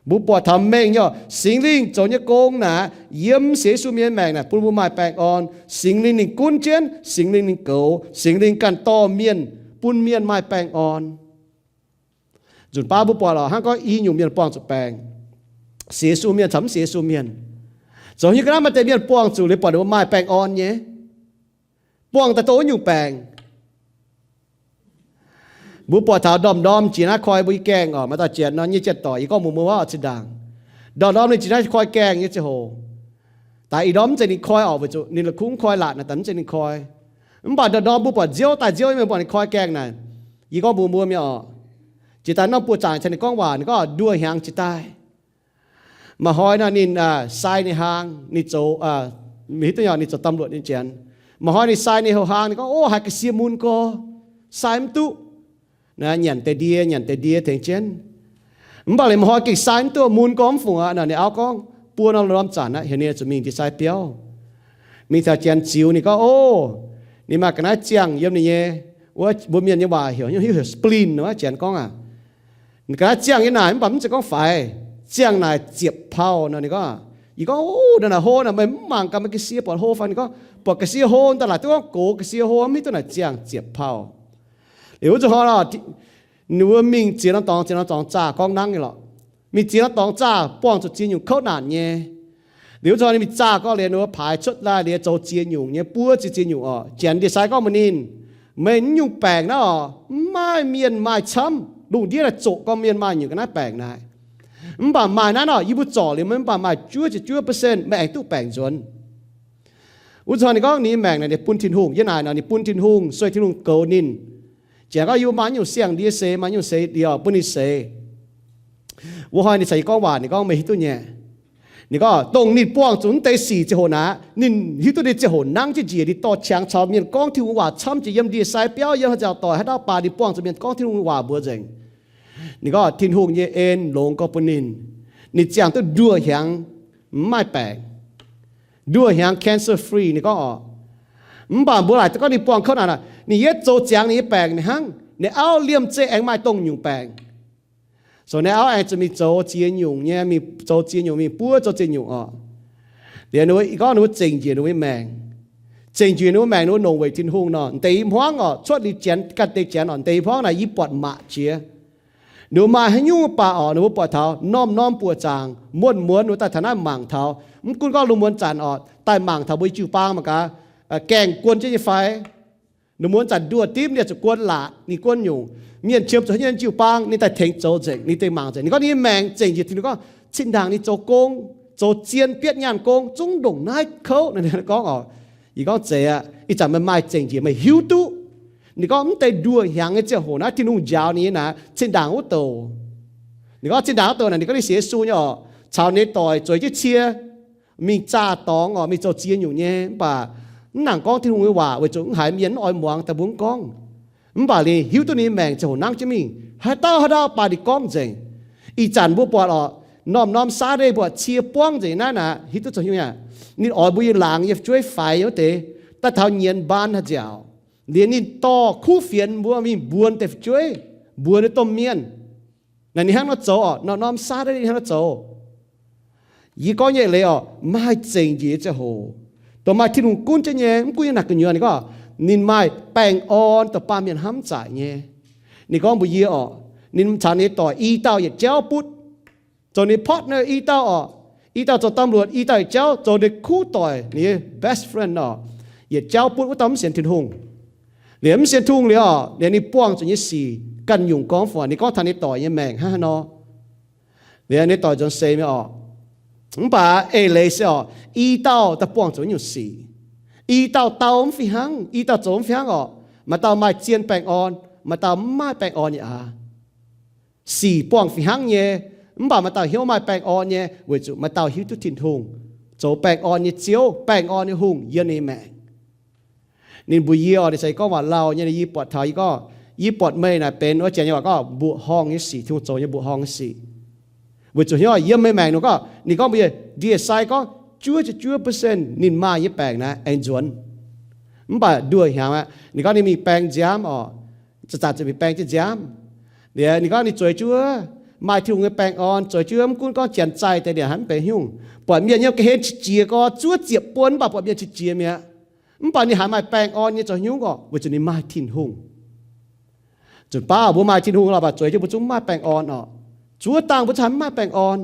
Mbuo buatc taux mengh nyei oc, Singx Lingh zoux nyei gong naaic, yiem sienx Yesu mienh maengc naaic bun mbuo maaih baengh orn. Singx Lingh ninh gunv jienv, Singx Lingh ninh goux, Singx Lingh ganh dorh mienh, bun mienh maaih baengh orn. Nzunc baav mbuo buatc lorqc, hnangv gorngv i nyungc mienh buangh zuqc baengc, sienx Yesu mienh caux mv sienx Yesu mienh. Zoux haaix nyungc ga'naaiv maaih deix mienh buangh zuqc liuz buatc ninh mbuo maaih baengh orn nyei. Buangh daaih dongh wuov nyungc baengc. Mbuo buatc taux ndorm-ndorm jiex naaiv koi mbuo nyei gaengh oc, maaih dauh janx nor nyei janx-doic, yie gorngv mbuox mbuo wuov oc, zinh ndaangc. Ndorm-ndorm ninh jiex naaiv koi gaengh nyei ziangh hoc, daaih ih ndorm mv zeiz ninh koi oc, weic zuqc ninh la'kuqv mv koi laatc naaic, daaih mv zeiz ninh koi. Mv baac ndorm-ndorm mbuo buatc nziouv daaih nziouv nyei mienh buatc ninh koi gaengh naaic, yie gorngv mbuox mbuo mienh oc, jiex daaih norm buoz-zaangc caux ninh gorngv waac, ninh gorngv duoh hnyangx jiex daaih. Maaih hnoi nor ninh sai ninh hlang, ninh zoux, hiuv duqv nyei, ninh zoux ตำรวจ nyei janx. Maaih hnoi ninh sai ninh houh hlang, ninh gorngv, Ov, haiz ga'sie mun gorx, sai mv duqv. Nyanc deix ndie, nyanc deix ndie tengx jienv. Mv baac liuz maaih hnoi gengh sai mv duqv, mun gorx mv fungc aqv. Ninh auv gorngv, Buo nor lorz ndorm zanc aqv, heuc ninh zuqc mingh ndie-sai biauv. Mingh taux janx ziux ninh gorngv, Ov, Ninh maaih ga'naaiv ziangh yiem ninh nyei, wuov mbuo mienh nyei waac heuc, heuc spleen nor, Janx gorngv aqv. Ga'naaiv ziangh nyei naaic mv baac mv zeiz gorngv faix. Ziangh naaic ziepc pauh nor ninh gorngv. Yie gorngv, Naaiv naaic hlo naaic, meih mv mangc gaax meih ga'sie buatc hlo fai? Ninh gorngv, Buatc ga'sie hlo, daaih laaic duqv gorngv gox ga'sie hlo, mv hiuv duqv naaic ziangh ziepc pauh. Liuz wuov zanc hnoi, ninh mbuo mingh ziex norm dorngx, ziex norm dorngx zaah gorngv nangv nyei lorqc. Mingh ziex norm dorngx zaah buangh zuqc ziex nyungc kouv naanc nyei. Liuz wuov zanc hnoi ninh mingh zaah gorngv liuz ninh mbuo paaix cuotv daaih liuz zoux ziex nyungc nyei, buov ziex ziex nyungc oc. Janx ndie-sai gorngv mbuox ninh, Meih naaiv nyungc baengc naaiv oc, mv maaih mienh maaih camv. Lungh ndiev naaic zoqc gorngv mienh maaih nyungc ga'naaiv baengc naaic. Mv baac maaih naaiv nor, yie mbuo zorc liuz meih mv baac maaih juov ziepc juov percent meih aengx duqv baengc nzuonx. Wuov zanc hnoi ninh gorngv ninh nyei maengc naaic ninh bun Tin-Hungh. Yie naaic nor ninh bun Tin-Hungh, sueih Tin-Hungh goux ninh. Janx gorngv, Yie mbuo maaih nyungc siang-ndie seix, maaih nyungc seix ndie bun ninh seix. Wuov hnoi ninh caux yie gorngv waac, ninh gorngv, Meih hiuv duqv nyei? Ninh gorngv, Dongh ninh buangh zuqc mv deix sic ziangh hoc naaic, ninh hiuv duqv ninh ziangh hoc nangv jienv njiec, ninh dorh qangx caux mienh gorngv Tin-Hungh waac camv jiex yiem ndie-sai biauv, yiem haaix nziaauc doic, haaix dauh baac ninh buangh zuqc mienh gorngv Tin-Hungh waac mbuox nzengc. Ninh gorngv, Tin-Hungh nyei en longx gorngv bun ninh, ninh ziangh duqv nduoh hnyangx, mv maaih baengc. Nduoh hnyangx cancer free ninh gorngv oc. Mv baac mbuo laaic gorngv ninh buangh kouv naanc, ninh yietv zoux ziangx ninh nyei baengc ninh hnangv, ninh auv liemh zeih aengx maaih dongh nyungc baengc. So ninh auv aengx zuqc mingh zoux ziex nyungc nyei, mingh zoux ziex nyungc, mingh buov zoux ziex nyungc oc. Liuz ninh gorngv ninh mbuo zengc njiec ninh mbuo nyei maengc. Zengc njiec ninh mbuo maengc, ninh mbuo nongc weic Tin-Hungh nor, deix hmuangv oc, cuotv liuz Janx ganh deix Janx oc, deix hmuangv naaic yie buatc maqc jiex. Ninh mbuo maaih haaix nyungc baac oc, ninh mbuo buatc taux norm-norm buoqc zaangc, muonz-muonz ninh mbuo daaih taux naaiv mangc taux. Mv gunv gorngv lungh muonz zanc oc, daaih mangc taux mbuo nyei jiu-baang mangc gaax, gaengh guon jienv nyei fai. Lungh muonz zanc nduoh dimv ninh zuqc guon laatc ninh guon nyungc. Mienh qiemx zuqc haaix nyungc jiu-baang ninh daaih tengx zoux nzengc, ninh daaih mangc nzengc. Ninh gorngv ninh nyei maengc zengc njiec, Tin-Hungh gorngv, Cin-ndaangc ninh zoux gong, zoux zien bietv nyaanh gong, zungv ndongc naaiv kouv. Ninh gorngv oc, yie gorngv zeiz aqv, ih zanc meih maaih zengc njiec meih hiuv duqv. Ninh gorngv mv deix nduoh hnyangx nyei ziangh hoc naaiv Tin-Hungh njaaux ninh nyei naaic, cin-ndaangc wuov douc. Ninh gorngv cin-ndaangc wuov douc naaic, ninh gorngv ninh sienx Yesu nyei oc, caux ninh nyei doic zueiz jienv cie mingh zaah dorngx oc, mingh zoux ziex nyungc nyei. Mv baac mv nangc gorngv Tin-Hungh nyei waac weic zuqc mv haiz mienh mv oix muangx daaih mbuo mv gorngv. Mv baac ninh hiuv duqv ninh nyei maengc ziangh hoc nangv jienv mingh. Haaix dauh haaix dauh baac ninh gorngv nzengc. Ih zanc mbuo buatc oc, norm-norm Saturday mbuo cie buangv nzengc naaiv naaic, hiuv duqv zoux haaix nyungc aqv? Ninh oix mbuo nyei laangz nyei fu'jueiv faix nyei wuov deix, daaih taux nyienz baan haaix nziaauc. Liuz ninh dorh kuv fienx mbuo mingh mbuonx deix fu'jueiv, mbuonx deix domh mienh. Naaic ninh hnangv nor zoux oc, norm-norm Saturday ninh hnangv nor zoux. Yie gorngv nyei eix leiz oc, maaih zengc njiec nyei ziangh hoc, dongh maaih Tin-Hungh gunv jienv nyei, mv gunv yiem naaic gu'nyuoz. Ninh gorngv ninh maaih baengh orn dongh baamh mienh hnamv zaaic nyei. Ninh gorngv mbuox yie oc, ninh caux ninh nyei doic i dauh yietc jauv butv, zoux ninh nyei partner i dauh oc. I dauh zoux ตำรวจ, i dauh yietc jauv zoux ninh kuv doic, ninh nyei best friend oc. Yietc jauv butv, wuov dauh mv sienx Tin-Hungh. Liuz mv sienx Tin-Hungh liuz oc, liuz ninh buangh zuqc nyei sic ganh nyungc gorngv fai? Ninh gorngv taux ninh doic nyei maengc hnangv haaix nor. Liuz ninh doic nzuonx seix mi'aqv oc. Mv baac eix leiz se oc, i dauh daaih buangh zuqc nyungc sic. I dauh dau mv fih hnangv, i dauh zoux mv fih hnangv oc. Maaih dauh maaih zien baengh orn, maaih dauh mv maaih baengh orn nyei aqv. Sic buangh fih hnangv nyei, mv baac maaih dauh hnyouv maaih baengh orn nyei, weic zuqc maaih dauh hiuv duqv Tin-Hungh, zoux baengh orn nyei Ziouv, baengh orn nyei hungh yiem ninh nyei maengc. Ninh mbuox yie oc, ninh ceix gorngv waac lauh nyei, yie buatc taux, yie gorngv, yie buatc meih naaic benx wuov, Janx nyei waac gorngv mbuoqc horngh nyei sic, Tin-Hungh zoux nyei mbuoqc horngh nyei sic. Weic zuqc hnyouv yiem meih maengc, ninh gorngv, ninh gorngv mbuox yie, ndie-sai gorngv juov ziepc juov percent ninh maaih nyei baengc naaiv aengx nzuonx. Mv baac nduoh hnyangx aqv, ninh gorngv ninh mingh baeng nziaamv oc, zanc-zanc zuqc mingh baeng jienv nziaamv. Liuz ninh gorngv ninh zueiz jienv wuov maaih Tin-Hungh nyei baengh orn, zueiz jienv wuov, mv gunv gorngv Janx zaih deix liuz haaix mv benx haaix nyungc, buatc mienh nyei ga'hlen qiex jiez gorx, zuov ziepc buonc mv baac buatc mienh qiex jiez mi'aqv. Mv baac ninh haiz maaih baengh orn nyei zoux haaix nyungc oc? Weic zuqc ninh maaih Tin-Hungh. Zuqc baav mbuo maaih Tin-Hungh lorqc, mv baac zueiz jienv mbuo zungv mv maaih baengh orn oc. Zuov dangh mbuo zungv haiz mv maaih baengh orn.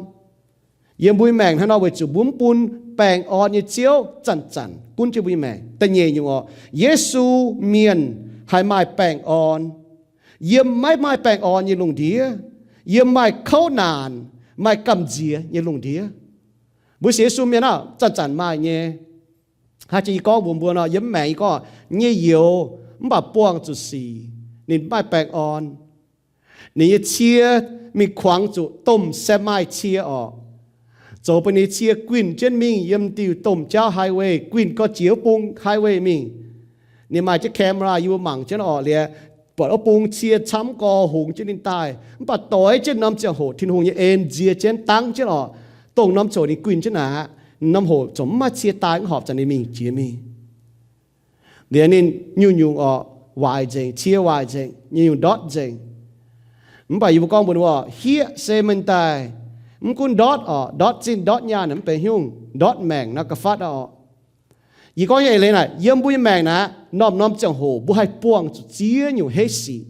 Yiem mbuo nyei maengc hnangv nor, weic zuqc mbuo mv bun baengh orn nyei Ziouv zanc-zanc gunv jienv mbuo nyei maengc. Da'nyeic nyungc oc, Yesu Mienh haih maaih baengh orn. Yiem maiv maaih baengh orn nyei lungh ndiev, yiem maaih kouv naanc, maaih gamh nziex nyei lungh ndiev, mbuo sienx Yesu Mienh aah, zanc-zanc maaih nyei. Hnangv jiex yie gorngv mbuox mbuo nor, yiem maengc yie gorngv nyei youz mv baac buangh zuqc sic, ninh maaih baengh orn. Ninh nyei cie mingh kuangx zuqc domh semi cie oc. Zoux bun ninh nyei cie guinh jienv mingh yiem diuh domh jauv highway, guinh gau jiex wuov bung highway mingh. Ninh maaih jienv camera yie mbuo mangc jienv oc, liuz buatc wuov bung cie camv gau hungx jienv ninh daaih. Mv baac doix jienv norm ziangh hoc Tin-Hungh nyei en nzie jienv dangv jienv oc. Dongh norm ziangh hoc ninh guinh jienv naaic aqv, norm hoc ziouc mv maaih cie daaih, mv horpc zanc ninh mingh jiex mingh. Liuz ninh nyungc-nyungc orqc, waaic nzengc, cie waaic nzengc, nyungc-nyungc ndortv nzengc. Mv baac yie mbuo gorngv mbuox ninh mbuo, hieqv se meih daaih, mv gunv ndortv orqc, ndortv zinh ndortv nyaanh mv benx haaix nyungc, ndortv maengc naaiv ga'fatv aqv orqc. Yie gorngv nyei eix leiz naaic, yiem mbuo nyei maengc naaic, norm-norm ziangh hoc mbuo haih buangh zuqc ziex nyungc heiv sic.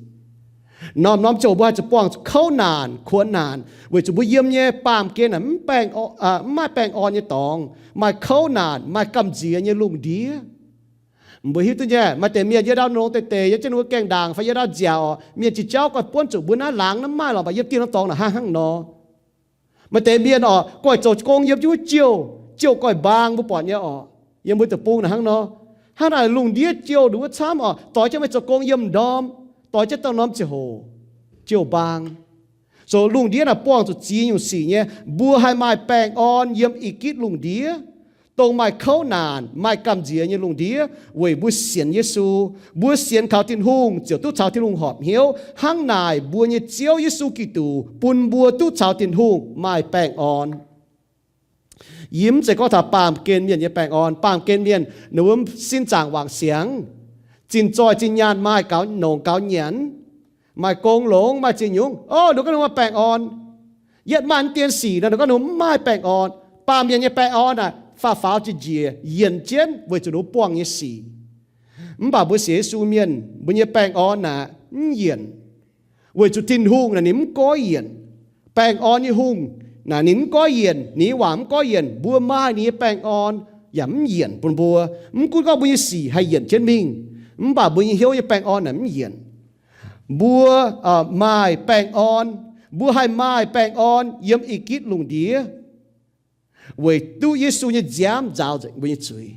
Norm-norm ziangh hoc mbuo haih zuqc buangh zuqc kouv naanc, kuonx naanc, weic zuqc mbuo yiem nyei baamh gen naaic mv baengh, mv maaih baengh orn nyei dorngx, maaih kouv naanc, maaih gamh nziex nyei lungh ndiev. Mbuo hiuv duqv nyei, maaih deix mienh yiem ndau longx deix deix, yiem jienv ninh mbuo gaengh ndaangc fai yiem ndau nziaauc orqc, mienh jiex jauv goiv buonv zuqc mbuo naaiv laangz naaiv maaih lorqc, mv baac yiem dieh norm dorngx naaic hnangv haaix nor. Maaih deix mienh orqc, goiv zoux gong yiem jienv wuov jouh, jouh goiv mbaang mbuo buatc nyei orqc, yiem mbuo deic-bung naaic hnangv nor. Hnangv naaic lungh ndiev jouh nduqc wuov camv orqc, doix jienv meih zoux gong yiem ndorm, doix jienv dongh norm ziangh hoc jouh mbaang. So lungh ndiev naaic buangh zuqc ziex nyungc sic nyei, mbuo haih maaih baengh orn yiem i gitv lungh ndiev, dongh maaih kouv naanc, maaih gamh nziex nyei lungh ndiev, weic mbuo sienx Yesu. Mbuo sienx kaux Tin-Hungh ziouc duqv caux Tin-Hungh horpc hnyouv. Hnangv naaic mbuo nyei Ziouv Yesu Giduc bun mbuo duqv caux Tin-Hungh maaih baengh orn. Yie mv zeiz gorngv taux baamh gen mienh nyei baengh orn. Baamh gen mienh ninh mbuo sin zaangc wangc siangx, zinh zoih zinh nyaanh maaih gaux nongc gaux nyanc, maaih gong longx, maaih ziex nyungc, o, ninh ganh ninh maaih baengh orn. Yietv maaih dien sic nor, ninh ganh ninh mv maaih baengh orn. Baamh mienh nyei baengh orn naaic faaux faaux njiec njiec, yienc jienv weic zuqc ninh buangh nyei sic. Mv baac mbuo sienx Yesu mienh, mbuo nyei baengh orn naaic mv yienc, weic zuqc Tin-Hungh naaic ninh mv goiv yienc. Baengh orn nyei hungh naaic ninh mv goiv yienc, ninh nyei waac mv goiv yienc. Mbuo maaih ninh nyei baengh orn yaac mv yienc bun mbuo. Mv gunv gorngv mbuo nyei sic haih yienc jienv mingh, mv baac mbuo nyei hnyouv nyei baengh orn naaic mv yienc. Mbuo maaih baengh orn, mbuo haih maaih baengh orn yiem i gitv lungh ndiev, weic duqv Yesu nyei nziaamv nzaaux nzengc mbuo nyei zuiz.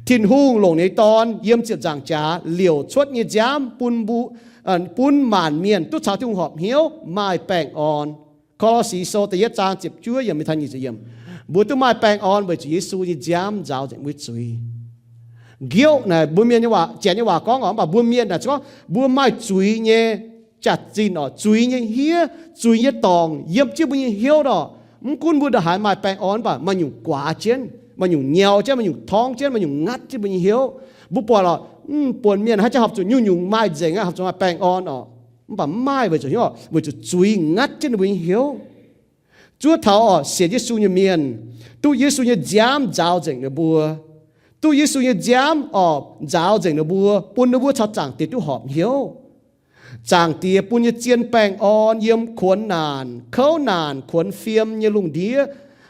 Tin-Hungh longc ninh nyei Dorn yiem ziepc nzaangc jaax liouc cuotv nyei nziaamv bun, bun maanc mienh duqv caux Tin-Hungh horpc hnyouv maaih baengh orn. Ko^lo^si Sou da'yietv zaang ziepc juov yiemc mingh taux nyic ziepc yiemc, mbuo duqv maaih baengh orn weic zuqc Yesu nyei nziaamv nzaaux nzengc mbuo nyei zuiz. Nqioqv naaic mbuo mienh nyei waac, Janx nyei waac gorngv oc, mv baac mbuo mienh naaic gorngv mbuo maaih zuiz nyei jaax-zinh oc, zuiz nyei hniev, zuiz nyei dorngc yiem jienv mbuo nyei hnyouv oc. Mv gunv mbuo ndongc haaix maaih baengh orn, mv baac maaih nyungc guaax jienv, maaih nyungc nyau jienv, maaih nyungc torngv jienv, maaih nyungc ngatv jienv mbuo nyei hnyouv. Mbuo buatc oc, mv buonc mienh haaix jangx horpc zuqc nyungc-nyungc maaih nzengc aqv, horpc zuqc maaih baengh orn oc, mv baac mv maaih weic zuqc, weic zuqc zuiz ngatv jienv ninh mbuo nyei hnyouv. Zuov taux oc, sienx Yesu nyei mienh, duqv Yesu nyei nziaamv nzaaux nzengc ninh mbuo. Duqv Yesu nyei nziaamv oc nzaaux nzengc ninh mbuo, bun ninh mbuo caux Zaangc Diex duqv horpc hnyouv. Zaangc Diex bun nyei zien baengh orn yiem kuonx naanc, kouv naanc, kuonx fiem nyei lungh ndiev.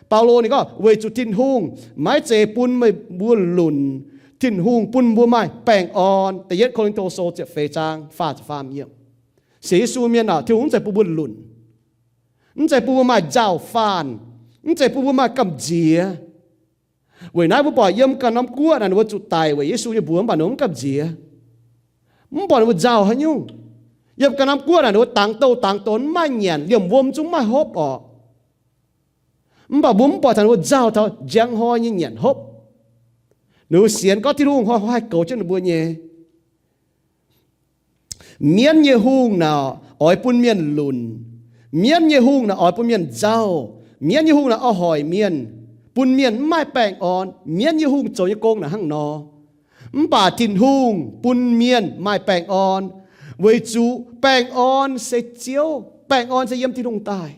Baulo ninh gorngv, weic zuqc Tin-Hungh maiv zeiz bun meih mbuo lunc. Tin-Hungh bun mbuo maaih baengh orn. Da'yietv Ko^lin^to Sou ziepc feix zaang faah ziepc faam yiemc. Sienx Yesu mienh oc, Tin-Hungh mv zeiz bun mbuo lunc, mv zeiz bun mbuo maaih nzauh faanh, mv zeiz bun mbuo maaih gamh nziex. Weic naaiv mbuo buatc yiem ganh norm guoqv naaic ninh mbuo zuqc daic weic Yesu nyei mbuox, mv baac ninh mbuo mv gamh nziex. Mv buatc ninh mbuo nzauh haaix nyungc. Yiem ganh norm guoqv naaic ninh mbuo dangx douh dangx donx, mv maaih nyanc, liemh wuom zungv mv maaih hopv orqc. Mv baac mbuo mv buatc taux ninh mbuo nzauh taux njang hnoi nyei nyanc hopv. Ninh mbuo sienx gorngv Tin-Hungh hnoi-hnoi haih goux jienv ninh mbuo nyei. Mienv nyei hungh naaic oix bun mienh lunc. Mienv nyei hungh naaic oix bun mienh nzauh. Mienv nyei hungh naaic oix hoic mienh, bun mienh mv maaih baengh orn. Mienv nyei hungh zoux nyei gong naaic hnangv nor. Mv baac Tin-Hungh bun mienh maaih baengh orn, weic zuqc baengh orn se Ziouv. Baengh orn se yiem Tin-Hungh daaih.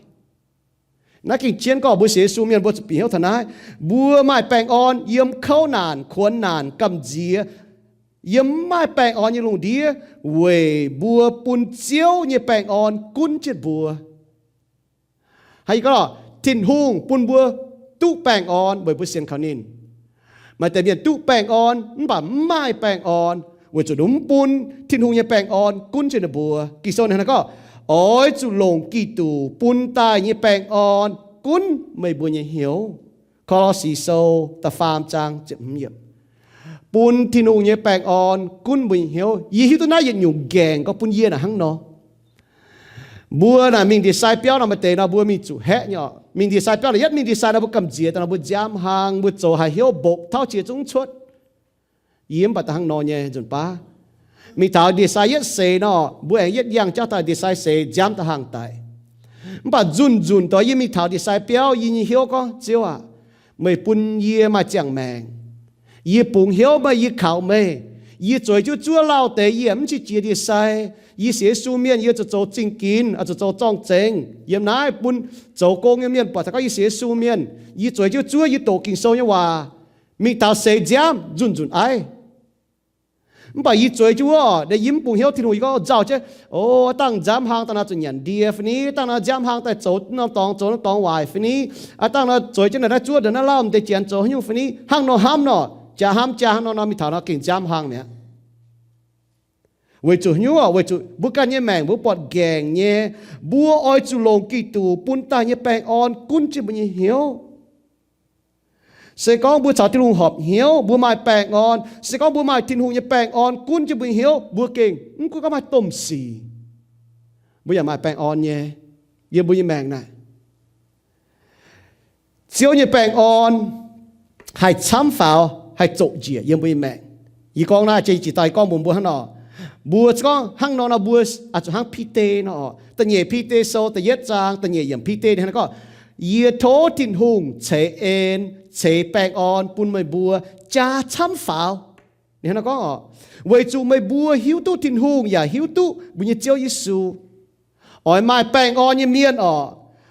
Naaiv gengh jienv gorngv mbuo sienx Yesu mienh mbuo zuqc bieqc hnyouv taux naaiv. Mbuo maaih baengh orn yiem kouv naanc, kuonx naanc, gamh nziex, yiem mv maaih baengh orn nyei lungh ndiev, weic mbuo bun Ziouv nyei baengh orn gunv jienv mbuo. Haaix gorngv Tin-Hungh bun mbuo duqv baengh orn weic mbuo sienx kaux ninh. Maaih deix mienh duqv baengh orn mv baac mv maaih baengh orn, weic zuqc ninh mv bun Tin-Hungh nyei baengh orn gunv jienv ninh mbuo. Ging-Sou naaiv gorngv, oix zuqc longc Giduc bun daaih nyei baengh orn gunv meih mbuo nyei hnyouv. Ko^lo^si Sou da'faam zaang ziepc hmz yiemc. Bun Tin-Hungh nyei baengh orn gunv mbuo nyei hnyouv. Yie hiuv duqv naaiv yietc nyungc nqaengc gorngv bun yie naaic hnangv nor. Mbuo naaic mingh ndie-sai biauv nor, maaih deix nor mbuo mingh zuqc haeqv nyei oc. Mingh ndie-sai biauv naaic, yietv mingh ndie-sai nor mbuo gamh nziex daaih nor mbuo nziaamv hlang, mbuo zoux haaix hnyouv mbopv tauv jiex zungv cuotv. Yie mv baac da'hnangv nor nyei nzunc baav. Mingh taux ndie-sai yietv seix nor, mbuo aengx yietv yangh jauv daaih ndie-sai seix nziaamv da'hangh daic. Mv baac nzunc nzunc doix yie mingh taux ndie-sai biauv, yie nyei hnyouv gorngv, Ziouv aac, meih bun yie maaih ziangh maengc. Yie bungx hnyouv meih, yie kaux meih. Yie zueiz jienv zuov lauh deix, yie mv qiex jiez ndie-sai. Yie sienx Yesu mienh, yie zuqc zoux zingh ginx, zuqc zoux zorng-zengx. Yiem naaiv bun zoux gong nyei mienh buatc taux gorngv yie sienx Yesu mienh. Yie zueiz jienv zuov, yie doqc Ging-Sou nyei waac, mingh taux seix nziaamv nzunc nzunc aiv. Mv baac yie zueiz jienv wuov, yie mv bungx hnyouv Tin-Hungh, yie gorngv nzauh jienv, o, dangh nziaamv hlang daaih nor zuqc nyanc ndie fai ni, dangh nor nziaamv hlang daaih zoux norm dorngx, zoux norm dorngx waaic fai ni, aa, dangh nor zueiz jienv naaic naaiv zuov ndongc naaiv lauh m'deix janx zoux haaix nyungc fai ni, hnangv nor hnamv nor, jaa hnamv jaa hnangv nor nor mingh taux nor gengh nziaamv hlang mi'aqv. Weic zuqc hnyouv, weic zuqc mbuo ganh nyei maengc mbuo buatc nqaengc nyei, mbuo oix zuqc longc Giduc bun daaih nyei baengh orn gunv jienv mbuo nyei hnyouv. Se gorngv mbuo caux Tin-Hungh horpc hnyouv, mbuo maaih baengh orn. Se gorngv mbuo maaih Tin-Hungh nyei baengh orn gunv jienv mbuo nyei hnyouv, mbuo gengh mv gunv gorngv maaih domh sic, mbuo yaac maaih baengh orn nyei yiem mbuo nyei maengc naaic. Ziouv nyei baengh orn haih camv faaux, haih zoqc njiec yiem mbuo nyei maengc. Yie gorngv naaiv jiex daaih gorngv mbuox mbuo hnangv nor, mbuo gorngv hnangv nor nor mbuo zuqc hnangv Bide nor. Da'nyeic Bide Sou da'yietv zaang da'nyeic yiemc, Bide ninh hnangv nor gorngv, Yie tov Tin-Hungh ceix en, ceix baengh orn bun meih mbuo jaa camv faaux. Ninh hnangv nor gorngv oc, weic zuqc meih mbuo hiuv duqv Tin-Hungh yaac hiuv duqv mbuo nyei Ziouv Yesu. Oix maaih baengh orn nyei mienh oc,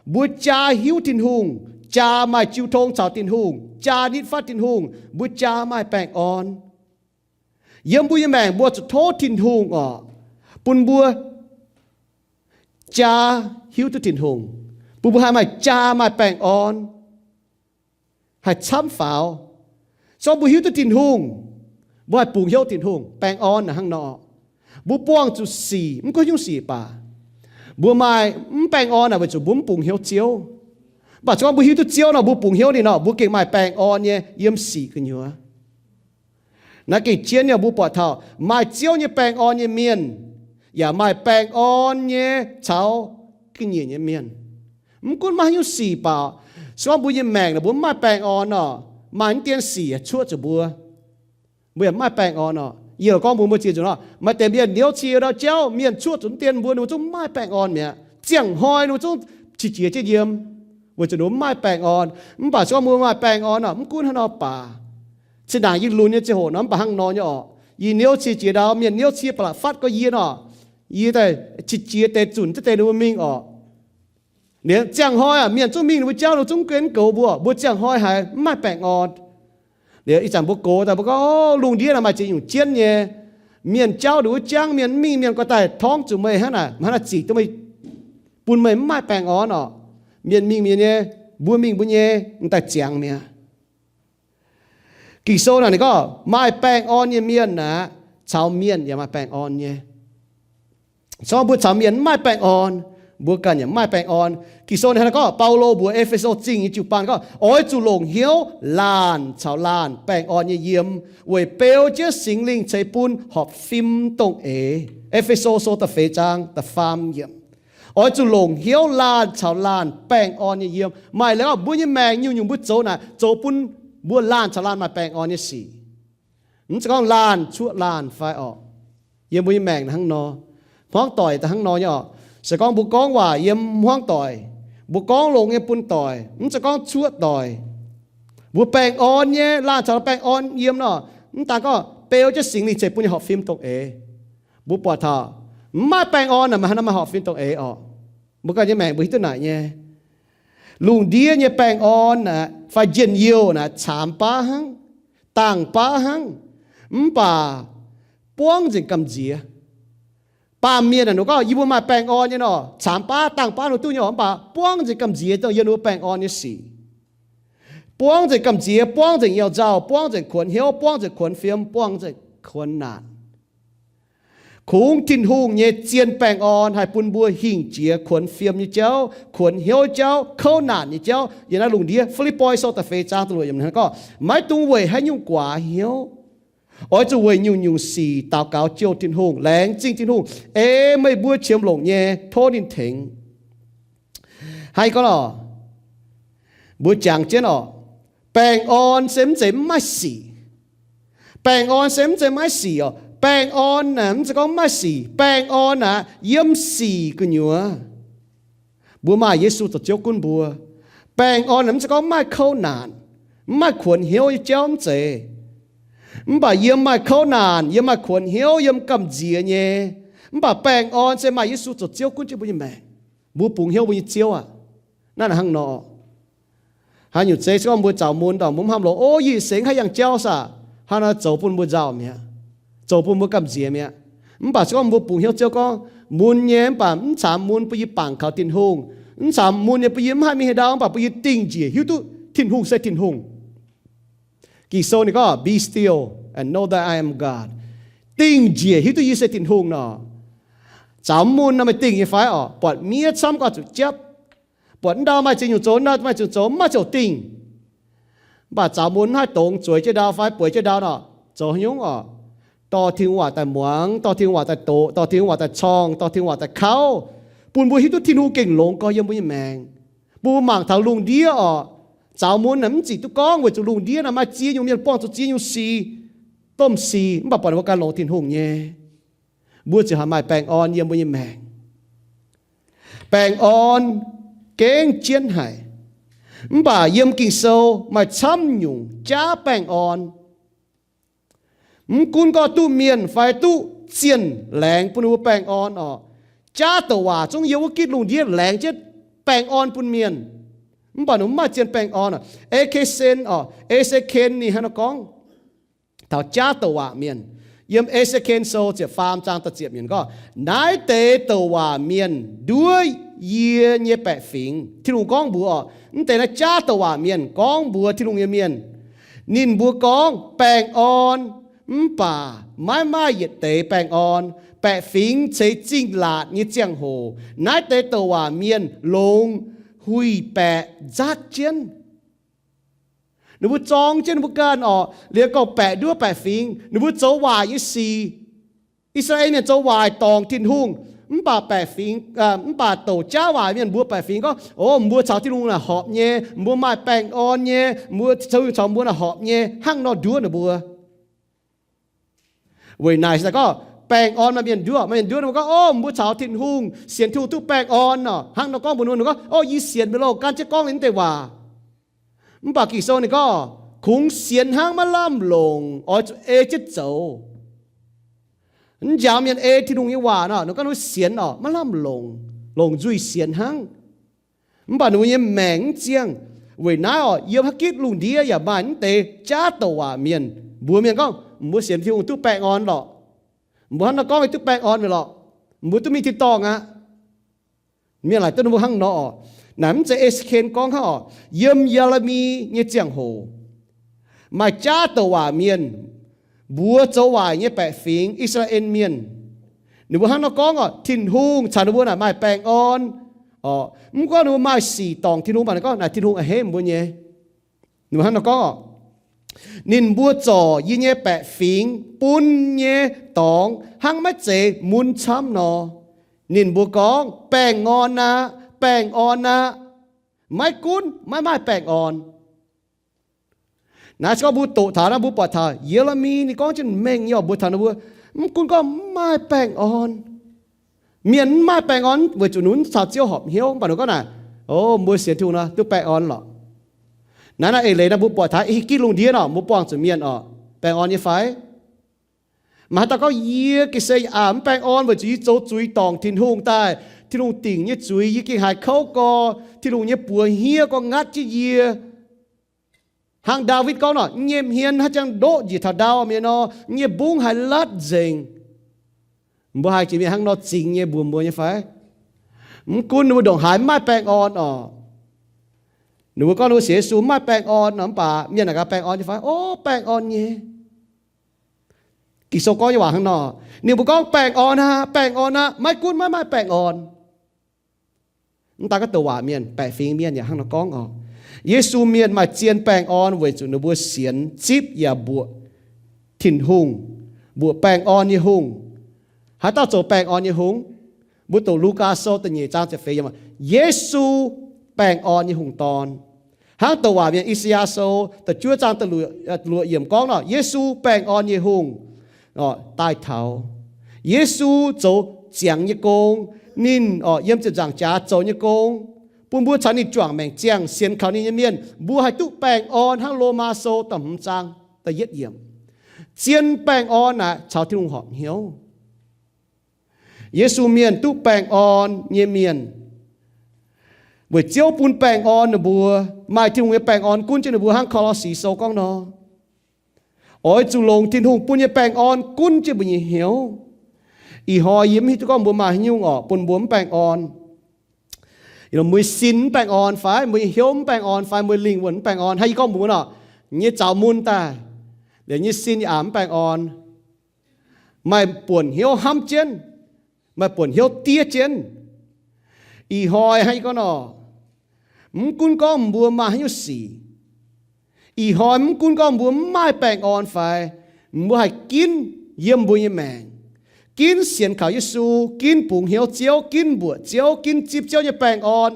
mbuo jaa hiuv Tin-Hungh, jaa maaih jiu tong caux Tin-Hungh, jaa nitv fatv Tin-Hungh, mbuo jaa maaih baengh orn. Yiem mbuo nyei maengc mbuo zuqc tov Tin-Hungh oc, bun mbuo jaa hiuv duqv Tin-Hungh, bun mbuo haih maaih jaa maaih baengh orn, haih camv faaux. Se gorngv mbuo hiuv duqv Tin-Hungh, mbuo haih bungx hnyouv Tin-Hungh, baengh orn naaic hnangv nor. Mbuo buangh zuqc sic, mv gunv nyungc sic baac, mbuo maaih mv baengh orn naaic weic zuqc mbuo mv bungx hnyouv Ziouv. Mv baac se gorngv mbuo hiuv duqv Ziouv nor, mbuo bungx hnyouv ninh nor, mbuo gengh maaih baengh orn nyei yiem sic gu'nyuoz. Naaiv gengh jienv nyei, mbuo buatc taux maaih Ziouv nyei baengh orn nyei mienh, yaac maaih baengh orn nyei caux ga'nyiec nyei mienh. Mv gunv maaih haaix nyungc sic baac, se gorngv mbuo nyei maengc naaic mbuo mv maaih baengh orn nor, maaih mv dien sic cuoqv zuqc mbuo, mbuo yaac mv maaih baengh orn nor. Yie gorngv mbuox mbuo ziex nzunc nor, maaih deix mienh niouv cie ndau jauv, mienh cuoqv zuqc mv dien mbuo, ninh mbuo zungv mv maaih baengh orn mi'aqv. Ziangh hnoi ninh mbuo zungv qiex jiez jienv yiem, weic zuqc ninh mbuo mv maaih baengh orn. Mv baac se gorngv mbuo maaih baengh orn nor, mv gunv haaix nor baac, zinh ndaangc yie lunx nyei ziangh hoc nor mv baac hnangv nor nyei orqc. Yie niouv cie jiex ndau, mienh niouv cie ba'laqc fatv gorx yie nor, yie daaih qiex jiez deix zunc ziev deix ninh mbuo mingh orqc. Liuz ziangh hnoi aac, mienh zungv mingh ninh mbuo jauv, ninh zungv mv guen goux mbuo. Mbuo ziangh hnoi haiz mv maaih baengh orn. Liuz ih zanc mbuo gox daaih mbuo gorngv, o, lungh ndiev naaic maaih ziex nyungc jienv nyei. Mienh jauv ninh mbuo jangv, mienh mv mingh, mienh gorngv daaih torngv zuqc meih hnangv naaic, hnangv naaic zic duqv meih, bun meih mv maaih baengh orn orqc. Mienh mingh mienh nyei, mbuo mingh mbuo nyei, m'daaih ziangx mi'aqv. Ging-Sou naaic ninh gorngv maaih baengh orn nyei mienh aqv, caux mienh yaac maaih baengh orn nyei. Se gorngv mbuo caux mienh mv maaih baengh orn, mbuo ganh yaac mv maaih baengh orn. Ging-Sou ninh hnangv naaiv gorngv, Baulo mbuox E^fe^so Zingh nyei jiu-baang gorngv, oix zuqc longc hnyouv laanh caux laanh baengh orn nyei yiem, weic beu jienv Singx Lingh ceix bun horpc fim dongh eix. E^fe^so Sou da'feix zaang da'faam yiemc. Oix zuqc longc hnyouv laanh caux laanh baengh orn nyei yiem. Maaih leiz gorngv mbuo nyei maengc nyungc-nyungc mbuo zoux naaic zoux bun mbuo laanh caux laanh maaih baengh orn nyei sic. Mv zeiz gorngv laanh cuoqv laanh fai orqc. Yiem mbuo nyei maengc hnangv nor, hmuangv doic daaih hnangv nor nyei orqc. Se gorngv mbuo gorngv waac yiem hmuangv doic, mbuo gorngv longx nyei bun doic, mv zeiz gorngv cuoqv doic. Mbuo baengh orn nyei, laanh caux baengh orn yiem nor, mv daan gorngv beu jienv Singx Lingh ceix bun nyei horpc fim dongh eix. Mbuo buatc taux mv maaih baengh orn naaic, maaih haaix nor maaih horpc fim dongh eix orqc? Mbuo ganh nyei maengc mbuo hiuv duqv naaic nyei. Lungh ndiev nyei baengh orn naaic fai njien-youh naaic caamx baav hnangv, dangh baav hnangv, mv baac buangv nzengc gamh nziex. Baamh mienh naaic ninh gorngv, yie mbuo maaih baengh orn nyei nor, caamx baav dangh baav ninh duqv nyei orqc, mv baac buangv nzengc gamh nziex dongh yiem ninh mbuo baengh orn nyei sic. Buangv nzengc gamh nziex, buangv nzengc nyau nzauh, buangv nzengc kuonx hnyouv, buangv nzengc kuonx fiem, buangv nzengc kuonx naanc. Kungx Tin-Hungh nyei zien baengh orn haih bun mbuo hingh jiex kuonx fiem nyei jauv, kuonx hnyouv jauv, kouv naanc nyei jauv. Yiem naaiv lungh ndiev, Fi^lipv^poi Sou da'feix zaang da'luoqc yiemc hnangv gorngv, maiv dungx weic haaix nyungc guaax hnyouv. Oix zuqc weic nyungc-nyungc sic daux gaux jouh Tin-Hungh, laengz zingh Tin-Hungh, ei meih mbuo qiemx longc nyei tov ninh tengx. Haaix gorngv lorqc, mbuo jangx jienv orqc, baengh orn se mv zeiz mv maaih sic. Baengh orn se mv zeiz maiv sic orqc. Baengh orn naaic mv zeiz gorngv mv maaih sic. Baengh orn naaic yiem sic gu'nyuoz, mbuo maaih Yesu zoux Ziouv gunv mbuo. Baengh orn naaic mv zeiz gorngv mv maaih kouv naanc, mv maaih kuonx hnyouv nyei jauv, mv zeiz. Mv baac yiem maaih kouv naanc, yiem maaih kuonx hnyouv, yiem gamh nziex nyei, mv baac baengh orn se maaih Yesu zoux Ziouv gunv jienv mbuo nyei maengc. Mbuo bungx hnyouv mbuo nyei Ziouv aac, naaiv hnangv nor. Haaix nyungc zeiz se gorngv mbuo zaux mun daaih, mbuo mv hnamv longx, o, yie seix haaix yangh jauv saah, hnangv naaiv zoux bun mbuo nzauh mi'aqv, zoux bun mbuo gamh nziex mi'aqv. Mv baac se gorngv mbuo bungx hnyouv Ziouv gorngv, mun nyei mv baac mv caamx mun bun yie bangc kaux Tin-Hungh, mv caamx mun nyei bun yie mv haih mingh haaix ndau, mv baac bun yie dingh njiec hiuv duqv Tin-Hungh se Tin-Hungh. Ging-Sou ninh gorngv, be still and know that I am God. Dingh njiec hiuv duqv yie se Tin-Hungh nor. Zaux mun nor meih dingh nyei fai orqc? Buatc miev camv gorngv zuqc japv. Buatc ndau maaih ziex nyungc zoux, ndau maaih ziex nyungc zoux, mv maaih ziouc dingh. Mv baac zaux mun mv haih dongz zueiz jienv ndau fai bueix jienv ndau nor, zoux haaix nyungc orqc? Dorh Tin-Hungh waac daaih muangx, dorh Tin-Hungh waac daaih doqc, dorh Tin-Hungh waac daaih corngh, dorh Tin-Hungh waac daaih kauv, bun mbuo hiuv duqv Tin-Hungh gengh longx gorx yiem mbuo nyei maengc. Bun mbuo mangc taux lungh ndiev orqc, zaux mun naaic mv zic duqv gorngv weic zuqc lungh ndiev naaic maaih ziex nyungc mienh buangh zuqc ziex nyungc sic, domh sic, mv baac buatc ninh mbuo ganh longx Tin-Hungh nyei. Mbuo ziouc haih maaih baengh orn yiem mbuo nyei maengc. Baengh orn gengh jienv haic. Mv baac yiem Ging-Sou maaih camv nyungc jaav baengh orn. Mv gunv gorngv duqv mienh fai duqv zienh laengz bun ninh mbuo baengh orn orqc, jaav douc waac zungv yiem wuov gitv lungh ndiev laengz jienv baengh orn bun mienh. Mv baac ninh mbuo mv maaih zienh baengh orn orqc. Ekesen orqc, E^se^ken ninh hnangv nor gorngv. Taux jaav douc waac mienh, yiem E^se^ken Sou ziepc faam zaang da'ziepc yiemc gorngv, naaiv deix douc waac mienh nduov yie nyei baeqc fingx. Tin-Hungh gorngv mbuox orqc, mv deix naaiv jaav douc waac mienh gorngv mbuox Tin-Hungh nyei mienh. Ninh mbuo gorngv, baengh orn, mv baac maiv maaih yietc deix baengh orn. Baeqc fingx ceix zingh laatc nyei ziangh hoc, naaiv deix douc waac mienh longx huih baeqc nzatv jienv. Ninh mbuo zorng jienv ninh mbuo ganh orqc, liuz gorngv baeqc nduov baeqc fingx. Ninh mbuo zoux waaic nyei sic. I^saa^laa^en mienh zoux waaic dorngc Tin-Hungh, mv baac baeqc fingx, mv baac douc jaav waac mienh mbuox baeqc fingx gorngv, o, mbuo caux Tin-Hungh naaic horpc nyei, mbuo maaih baengh orn nyei, mbuo, Tin-Hungh caux mbuo naaic horpc nyei, hnangv nor nduov ninh mbuo. Weic naaic se gorngv baengh orn maaih mienh nduov, maaih mienh nduov ninh mbuo gorngv, o, mbuo caux Tin-Hungh, sienx Tin-Hungh duqv baengh orn orqc. Hnangv nor gorngv mbuox ninh, ninh gorngv, o, yie sienx mbuo loh, gan jienv gorngv ninh mv deix waac. Mv baac Ging-Sou ninh gorngv, kungx sienx hnangv maiv lamh longc, oix zuqc ei jienv zoux. Mv njaaux mienh ei Tin-Hungh nyei waac nor, ninh gorngv ninh sienx orqc, maiv lamh longc, longc nzuih sienx hnangv. Mv baac ninh mbuo nyei maengc mv ziangh. Weic naaiv orqc, yiem haaix gitv lungh ndiev yaac maaih mv deix jaav douc waac mienh mbuox mienh gorngv, mbuo sienx Tin-Hungh duqv baengh orn lorqc. Mbuo hnangv nor gorngv duqv baengh orn mi'aqv lorqc. Mbuo duqv mingh tin-dorngh aqv. Mienh laaic duqv ninh mbuo hnangv nor orqc. Naaic mv zeiz E^se^ken gorngv hnangv orqc. Yiem Ye^le^mi nyei ziangh hoc, maaih jaav douc waac mienh mbuox zoux waaic nyei baeqc fingx, I^saa^laa^en Mienh. Ninh mbuo hnangv nor gorngv orqc, Tin-Hungh caux ninh mbuo naaic maaih baengh orn orqc. Mv gunv ninh mbuo maaih sic dorngc Tin-Hungh, mv baac ninh gorngv naaic Tin-Hungh a'hneiv mbuo nyei. Ninh mbuo hnangv nor gorngv orqc, ninh mbuo zorc yie nyei baeqc fingx bun nyei dorngx hnangv maiv zeiz mun camv nor. Ninh mbuo gorngv, baengh orn aqv, baengh orn aqv. Maiv gunv maiv maaih baengh orn. Naaiv se gorngv mbuo doqc taux naaiv, mbuo buatc taux Ye^le^mi ninh gorngv jienv mengh nyei orqc, mbuox taux ninh mbuo, mv gunv gorngv mv maaih baengh orn, mienh mv maaih baengh orn weic zuqc ninh mv caux Ziouv horpc hnyouv, mv baac ninh gorngv naaic, o, mbuo sienx Tin-Hungh nor duqv baengh orn lorqc. Naaiv naaiv eix leiz naaiv mbuo buatc taux i hingh gitv lungh ndiev nor mbuo buangh zuqc mienh orqc, baengh orn nyei fai? Maaih haaix dauh gorngv, yie ga'sie aac mv baengh orn weic zuqc yie zoux zuiz dorngc Tin-Hungh daaih, Tin-Hungh dingc nyei zuiz yie gengh haiz kouv gorx, Tin-Hungh nyei buoz hniev gorx ngatv jienv yie. Hnangv Ndaawitv gorngv nor, nyei hmien haaix jangx ndoqv njiec taux ndau mi'aqv nor, nyei mbungv haiz latv nzengc. Mbuo haih jiex mienh hnangv nor zingx nyei mbuox mbuo nyei fai? Mv gunv ninh mbuo ndongc haaix mv maaih baengh orn orqc, ninh mbuo gorngv ninh mbuo sienx Yesu mv maaih baengh orn nor, mv baac mienh naaic gaax baengh orn nyei fai? O, baengh orn nyei. Ging-Sou gorngv nyei waac hnangv nor, ninh mbuo gorngv baengh orn aqv, baengh orn aqv, maiv gunv maiv maaih baengh orn. Mv daan gorngv douc waac mienh, baeqc fingx mienh yaac hnangv nor gorngv orqc. Yesu mienh maaih zien baengh orn weic zuqc ninh mbuo sienx, zipv yaac mbuoqc Tin-Hungh, mbuoqc baengh orn nyei hungh. Haaix dauh zoux baengh orn nyei hungh? Mbuo doqc Lugaa Sou da'nyeic zaang ziepc feix yiemc, Yesu, baengh orn nyei hungh dorn. Hnangv douc waac mienh I^saa^yaa Sou da'juov zaang da'luoqc yiemc gorngv nor, Yesu, baengh orn nyei hungh, daaih taux. Yesu zoux ziangx nyei gong. Ninh orqc yiem ziepc nzaangc jaax zoux nyei gong, bun mbuo caux ninh juangc maengc ziangh. Sienx kaux ninh nyei mienh mbuo haih duqv baengh orn hnangv Lomaa Sou da'hmz zaang da'yietv yiemc. Zien baengh orn naaic caux Tin-Hungh horpc hnyouv. Yesu mienh duqv baengh orn nyei mienh, weic Ziouv bun baengh orn ninh mbuo, maaih Tin-Hungh nyei baengh orn gunv jienv ninh mbuo hnangv Ko^lo^si Sou gorngv nor. Oix zuqc longc Tin-Hungh bun nyei baengh orn gunv jienv mbuo nyei hnyouv. Ih hnoi yie mv hiuv duqv gorngv mbuo maaih haaix nyungc orqc bun mbuo mv baengh orn. Mbuo nyei sin mv baengh orn fai, mbuo nyei hnyouv mv baengh orn fai, mbuo lingh wuonh mv baengh orn. Hnangv yie gorngv mbuox mbuo nor, nyei zaux mun daaih, liuz nyei sin yaac mv baengh orn. Maaih buonc hnyouv hnamv jienv, maaih buonc hnyouv diev jienv. Ih hnoi hnangv yie gorngv nor, mv gunv gorngv mbuo maaih haaix nyungc sic, ih hnoi mv gunv gorngv mbuo mv maaih baengh orn fai, mbuo haih ginv yiem mbuo nyei maengc, ginv sienx kaux Yesu, ginv bungx hnyouv Ziouv, ginv mbuoqc Ziouv, ginv zipv Ziouv nyei baengh orn,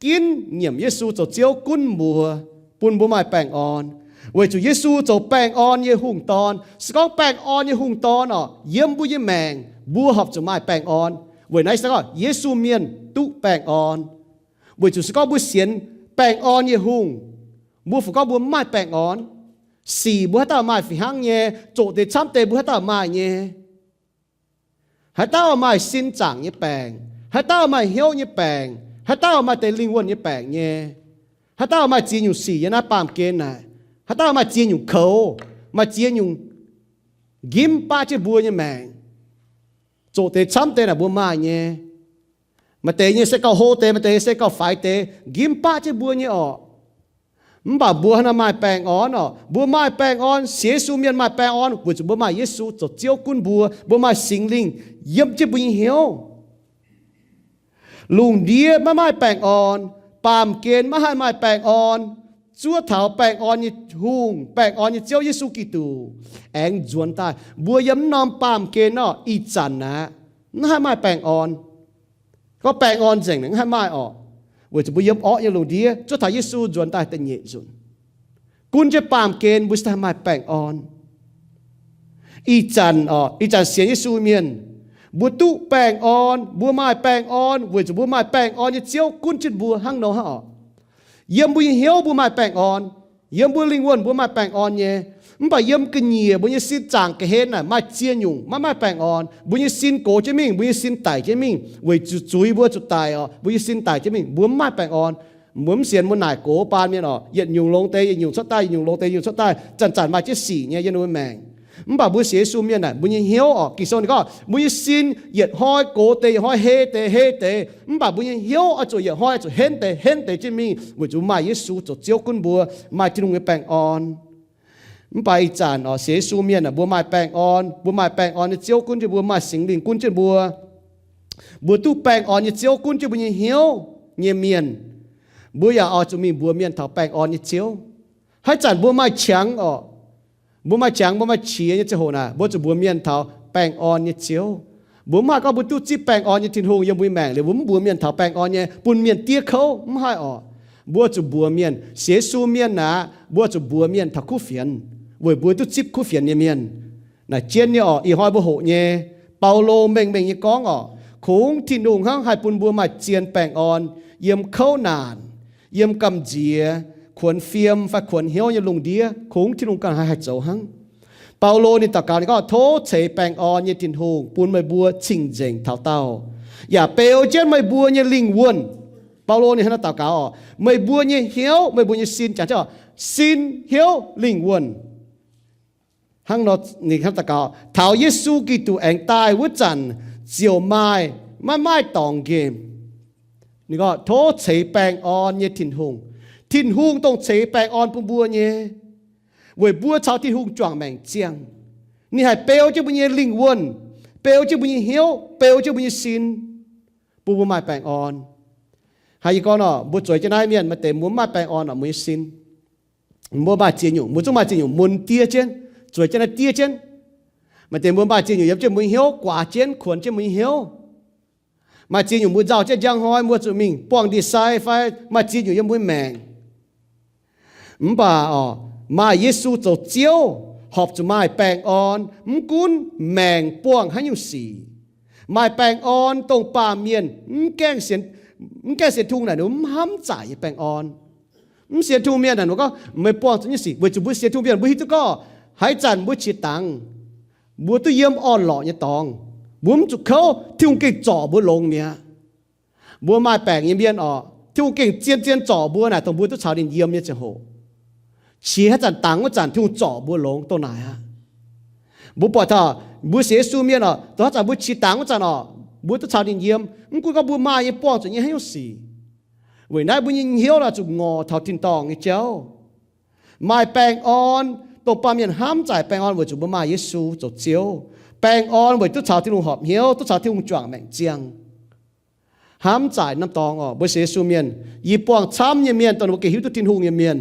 ginv nyiemc Yesu zoux Ziouv gunv mbuo, bun mbuo maaih baengh orn. Weic zuqc Yesu zoux baengh orn nyei hungh dorn. Se gorngv baengh orn nyei hungh dorn orqc, yiem mbuo nyei maengc mbuo horpc zuqc maaih baengh orn. Weic naaiv se gorngv Yesu mienh duqv baengh orn. Weic zuqc se gorngv mbuo sienx baengh orn nyei hungh, mbuo fungc gorngv mbuo mv maaih baengh orn. Sic mbuo haaix dauh maaih fih hnangv nyei, zoqc deix camv deix mbuo haaix dauh maaih nyei. Haaix dauh maaih sin zaangc nyei baengc, haaix dauh maaih hnyouv nyei baengc, haaix dauh maaih deix lingh wuonh nyei baengc nyei, haaix dauh maaih ziex nyungc sic yiem naaiv baamh gen naaic, haaix dauh maaih ziex nyungc koux, maaih ziex nyungc nqimv baqv jienv mbuo nyei maengc. Zoqc deix camv deix naaic mbuo maaih nyei. Maaih deix nyei se gauh hlo deix, maaih deix se gauh faix deix, nqimv baqv jienv mbuo nyei orqc. Mv baac mbuo hnangv naaiv maaih baengh orn orqc. Mbuo maaih baengh orn, sienx Yesu mienh maaih baengh orn weic zuqc mbuo maaih Yesu zoux Ziouv gunv mbuo, mbuo maaih Singx Lingh yiem jienv mbuo nyei hnyouv. Lungh ndiev maiv maaih baengh orn, baamh gen maiv haih maaih baengh orn, zuov taux baengh orn nyei hungh, baengh orn nyei Ziouv Yesu Giduc aengx nzuonx daaih. Mbuo yiem mv norm baamh gen orqc, ih zanc aqv, mv haih maaih baengh orn. Gorngv baengh orn nzengc mv haih maaih orqc, weic zuqc mbuo yiem orqv nyei lungh ndiev zuov taux Yesu nzuonx daaih da'nyeic nzunc. Gunv jienv baamh gen mbuo cingx daaih maaih baengh orn. Ih zanc orqc, ih zanc sienx Yesu mienh, mbuo duqv baengh orn, mbuo maaih baengh orn weic zuqc mbuo maaih baengh orn nyei Ziouv gunv jienv mbuo hnangv nor hnangv orqc. Yiem mbuo nyei hnyouv mbuo maaih baengh orn, yiem mbuo lingh wuonh mbuo maaih baengh orn nyei. Mv baac yiem ga'nyiec mbuo nyei sin zaangc ga'hlen naaic maaih ziex nyungc maiv maaih baengh orn. Mbuo nyei sin gox jienv mingh, mbuo nyei sin daic jienv mingh, weic zuqc zuiz mbuo zuqc daic orqc, mbuo nyei sin daic jienv mingh, mbuo mv maaih baengh orn. Mbuo mv sienx mbuo naaic gox baan mienh orqc, yietc nyungc longx deix yietc nyungc cuotv daaih, yietc nyungc longx deix yietc nyungc cuotv daaih, zanc-zanc maaih jienv sic nyei yiem ninh mbuo maengc. Mv baac mbuo sienx Yesu mienh naaic, mbuo nyei hnyouv orqc, Ging-Sou ninh gorngv mbuo nyei sin yietc hnoi gox deix, yietc hnoi hei deix, hei deix. Mv baac mbuo nyei hnyouv oix zuqc yietc hnoi oix zuqc henv deix, henv deix jienv mingh, weic zuqc maaih Yesu zoux Ziouv gunv mbuo, maaih Tin-Hungh nyei baengh orn. Mv baac ih zanc orqc, sienx Yesu mienh aah, mbuo maaih baengh orn, mbuo maaih baengh orn nyei Ziouv gunv jienv mbuo, maaih Singx Lingh gunv jienv mbuo. Mbuo duqv baengh orn nyei Ziouv gunv jienv mbuo nyei hnyouv nyei mienh, mbuo yaac oix zuqc mingh mbuox mienh taux baengh orn nyei Ziouv. Haaix zanc mbuo maaih qangx orqc, mbuo maaih qangx, mbuo maaih qiex nyei ziangh hoc naaic, mbuo zuqc mbuox mienh taux baengh orn nyei Ziouv. Mbuo mv haih gorngv mbuo duqv zipv baengh orn nyei Tin-Hungh yiem mbuo nyei maengc liuz, mbuo mv mbuox mienh taux baengh orn nyei, bun mienh diev kouv, mv haih orqc. Mbuo zuqc mbuox mienh, sienx Yesu mienh aeqv, mbuo zuqc mbuox mienh taux kuv fienx, weic mbuo duqv zipv kuv fienx nyei mienh. Naaic jienv nyei orqc, ih hnoi mbuo hoqc nyei, Baulo mengh mengh nyei gorngv orqc, kungx Tin-Hungh hnangv haih bun mbuo maaih zien baengh orn yiem kouv naanc, yiem gamh nziex, kuonx fiem fai kuonx hnyouv nyei lungh ndiev, kungx Tin-Hungh ganh haih haih zoux hnangv. Baulo ninh daux gaux ninh gorngv, tov ceix baengh orn nyei Tin-Hungh bun meih mbuo cing-nzengc taux daauh, yaac beu jienv meih mbuo nyei lingh wuonh. Baulo ninh hnangv naaiv daux gaux orqc, meih mbuo nyei hnyouv, meih mbuo nyei sin, jangx jienv orqc, sin, hnyouv, lingh wuonh. Hnangv nor ninh hnangv daux gaux, taux Yesu Giduc aengx daaih wuov zanc ziouc maaih, maiv maaih dorngx nqemh. Ninh gorngv, tov ceix baengh orn nyei Tin-Hungh, Tin-Hungh dongh ceix baengh orn bun mbuo nyei, weic mbuo caux Tin-Hungh juangc maengc ziangh. Ninh haih beu jienv mbuo nyei lingh wuonh, beu jienv mbuo nyei hnyouv, beu jienv mbuo nyei sin, bun mbuo maaih baengh orn. Hnangv yie gorngv nor, mbuo zueiz jienv naaiv mienh maaih deix mbuo mv maaih baengh orn orqc, mbuo nyei sin. Mbuo maaih ziex nyungc, mbuo zungv maaih ziex nyungc mun diev jienv, zueiz jienv naaiv diev jienv. Maaih deix mbuo maaih ziex nyungc yiem jienv mbuo nyei hnyouv guaax jienv, kuonx jienv mbuo nyei hnyouv. Maaih ziex nyungc mbuo nzauh jienv njang hnoi mbuo zuqc mingh buangh ndie-sai fai maaih ziex nyungc yiem mbuo maengc. Mv baac orqc, maaih Yesu zoux Ziouv, horpc zuqc maaih baengh orn, mv gunv maengc buangh haaix nyungc sic. Maaih baengh orn dongh baamh mienh mv gaengh sienx, mv gaengh sienx Tin-Hungh naaic ninh mv hnamv zaaic nyei baengh orn. Mv sienx Tin-Hungh mienh naaic ninh gorngv, meih buangh zuqc nyei sic, weic zuqc mbuo sienx Tin-Hungh mienh mbuo hiuv duqv gorngv Haaix zanc mbuo qiex dangx, mbuo duqv yiem orn-lorqc nyei dorngx, mbuo mv zuqc kouv, Tin-Hungh gengh zorc mbuo longx mi'aqv. Mbuo maaih baengc nyei mienh orqc, Tin-Hungh gengh zien-zien zorc mbuo naaic, dongh mbuo duqv caux ninh yiem nyei ziangh hoc. Qiex haaix zanc dangx wuov zanc, Tin-Hungh zorc mbuo longx dongh naaic aqv. Mbuo buatc taux mbuo sienx Yesu mienh orqc, dongh haaix zanc mbuo qiex dangx wuov zanc orqc, mbuo duqv caux ninh yiem, mv gunv gorngv mbuo maaih nyei buangh zuqc nyei haaix nyungc sic. Weic naaiv mbuo nyei hnyouv oix zuqc ngorc taux tin-dorngh nyei jauv. Maaih baengh orn, dongh baamh mienh hnamv zaaic baengh orn weic zuqc mbuo maaih Yesu zoux Ziouv. Baengh orn weic duqv caux Tin-Hungh horpc hnyouv, duqv caux Tin-Hungh juangc maengc ziangh. Hnamv zaaic norm dorngx orqc, mbuo sienx Yesu mienh, yie buangh camv nyei mienh dongh ninh mbuo gengh hiuv duqv Tin-Hungh nyei mienh.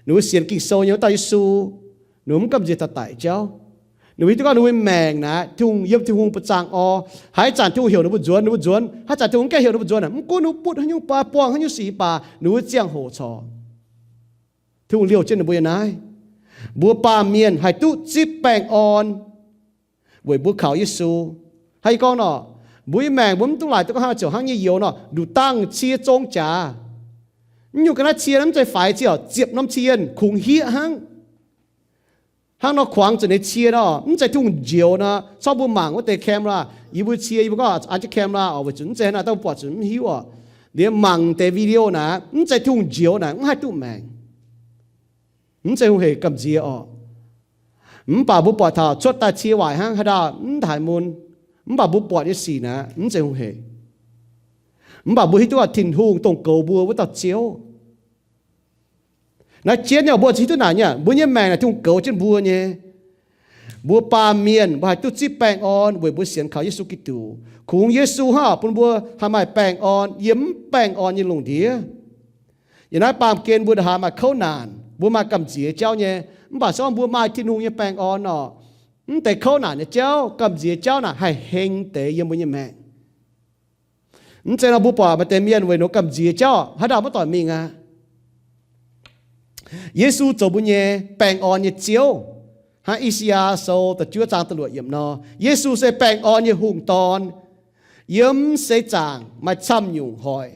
Ninh mbuo sienx Ging-Sou nyei wuov dauh Yesu, ninh mbuo mv gamh nziex taux daic jauv. Ninh mbuo hiuv duqv gorngv ninh mbuo maengc naaic, Tin-Hungh, yiem Tin-Hungh buoz-zaangc orqc. Haaix zanc Tin-Hungh heuc ninh mbuo nzuonx, ninh mbuo nzuonx. Haaix zanc Tin-Hungh mv gaengh heuc ninh mbuo nzuonx, mv gunv ninh mbuo butv haaix nyungc, buangh haaix nyungc sic, mv baac ninh mbuo ziangh hoc corc Tin-Hungh liouh jienv ninh mbuo nyei naaiv. Mbuo baamh mienh haih duqv zipv baengh orn weic mbuo kaux Yesu. Hnangv yie gorngv nor, mbuo nyei maengc mbuo mv duqv laaic duqv gorngv hnangv ziouc hnangv nyei youz nor, nduqc dangh cie zong jaax. Mv nyungc ga'naaiv cie mv zeiz faix cie orqc, ziepc norm cie kungx hieqv hnangv. Hnangv nor kuangx zuqc nyei cie nor, mv zeiz Tin-Hungh njoux nor, corc mbuo mangc wuov deix camera, yie mbuo cie, yie mbuo gorngv an jienv camera orqc, weic zuqc mv zeiz hnangv naaic, dangh mbuo buatc zuqc mv hiuv orqc. Liemh mangc deix video naaic, mv zeiz Tin-Hungh njoux naaic, mv haih duqv maengc. Mv zeiz Tin-Hungh hec gamh nziex orqc. Mv baac mbuo buatc taux cuotv daaih cie waaic hnangv haaix dauh mv haiz mun. Mv baac mbuo buatc nyei sic naaic, mv zeiz Tin-Hungh hec. Mv baac mbuo hiuv duqv Tin-Hungh dongh goux mbuo wuov dauh Ziouv. Naaiv jienv nyei, mbuo hiuv duqv naaic nyei, mbuo nyei maengc naaic Tin-Hungh goux jienv mbuo nyei. Mbuo baamh mienh mbuo haih duqv zipv baengh orn weic mbuo sienx kaux Yesu Giduc. Kungx Yesu hnangv bun mbuo haih maaih baengh orn yiem mv baengh orn nyei lungh ndiev. Yiem naaiv baamh gen mbuo ndongc haaix maaih kouv naanc, mbuo maaih gamh nziex jauv nyei. Mv baac se gorngv mbuo maaih Tin-Hungh nyei baengh orn orqc, mv deix kouv naanc nyei jauv, gamh nziex jauv naaic haih heng deix yiem mbuo nyei maengc. Mv zeiz nor mbuo buatc maaih deix mienh weic ninh gamh nziex jauv haaix dauh maiv doic mingh aqv. Yesu zoux mbuo nyei baengh orn nyei Ziouv. Hnangv I^saa^yaa Sou da'juov zaang da'luoqc yiemc nor, Yesu se baengh orn nyei hungh dorn. Yiem seix zaangc maaih camv nyungc hoic,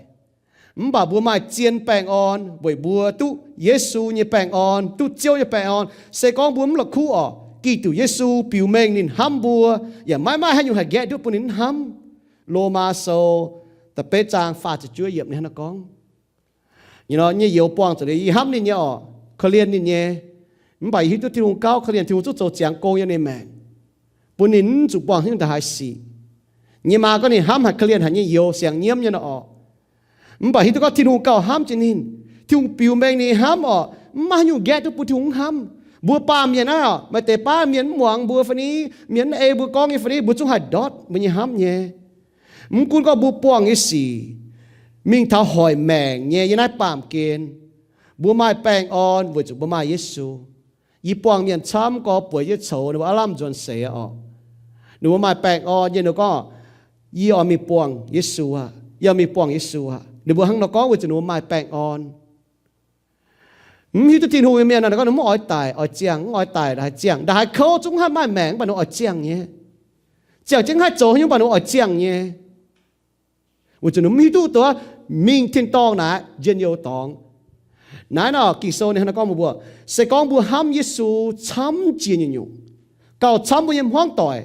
mv baac mbuo maaih zien baengh orn weic mbuo duqv Yesu nyei baengh orn, duqv Ziouv nyei baengh orn. Se gorngv mbuo mv la'kuqv orqc, Giduc Yesu biux mengh ninh hnamv mbuo, yaac maiv maaih haaix nyungc haih nqaeqv duqv bun ninh mv hnamv. Lomaa Sou da'betv zaang faah ziepc juov yiemc ninh hnangv naaiv gorngv. Nyei nor, nyei youz buangh zuqc liuz, yie hnamv ninh nyei orqc, korv-lienh ninh nyei. Mv baac yie hiuv duqv Tin-Hungh gauh korv-lienh, Tin-Hungh zungv zoux ziangx gong yiem ninh maengc, bun ninh mv zuqc buangh haaix nyungc ndongc haaix sic. Nyei maa gorngv ninh hnamv haic, korv-lienh haic nyei youz siang nyiemv nyei nor orqc. Mv baac hiuv duqv gorngv Tin-Hungh gauh hnamv jiex ninh. Tin-Hungh biux mengh ninh hnamv orqc, mv maaih haaix nyungc nqaeqv duqv bun Tin-Hungh mv hnamv. Mbuo baamh mienh naaiv orqc, maaih deix baav mienh mv muangx mbuo fai ni, mienh mv ei mbuo gorngv nyei fai ni, mbuo zungv haih ndortv mbuo nyei hnamv nyei. Mv gunv gorngv mbuo buangh nyei sic mingh taux hoic maengc nyei yiem naaiv baamh gen, mbuo maaih baengh orn weic zuqc mbuo maaih Yesu. Yie buangh mienh camv gorx bueix jienv coux ninh mbuo aav lamh nzuonx seix orqc. Ninh mbuo maaih baengh orn nyei, ninh mbuo gorngv, yie oix mingh buangh Yesu aqv, yie oix mingh buangh Yesu aqv. Ninh mbuo hnangv nor gorngv weic zuqc ninh mbuo maaih baengh orn. Mv hiuv duqv Tin-Hungh nyei mienh nor, ninh gorngv ninh mv oix daic, oix ziangh, mv oix daic, ndongc haaix ziangh, ndongc haaix kouv zungv mv haih maaih maengc, mv baac ninh oix ziangh nyei. Ziangh jienv mv haih zoux haaix nyungc, mv baac ninh oix ziangh nyei. Weic zuqc ninh mv hiuv duqv duqv mingh tin-dorngh naaic njien-youh dorngx. Naaiv nor Ging-Sou ninh hnangv naaiv gorngv mbuox mbuo, se gorngv mbuo hnamv Yesu camv jiex nyungc-nyungc, gauh camv mbuo nyei hmuangv doic.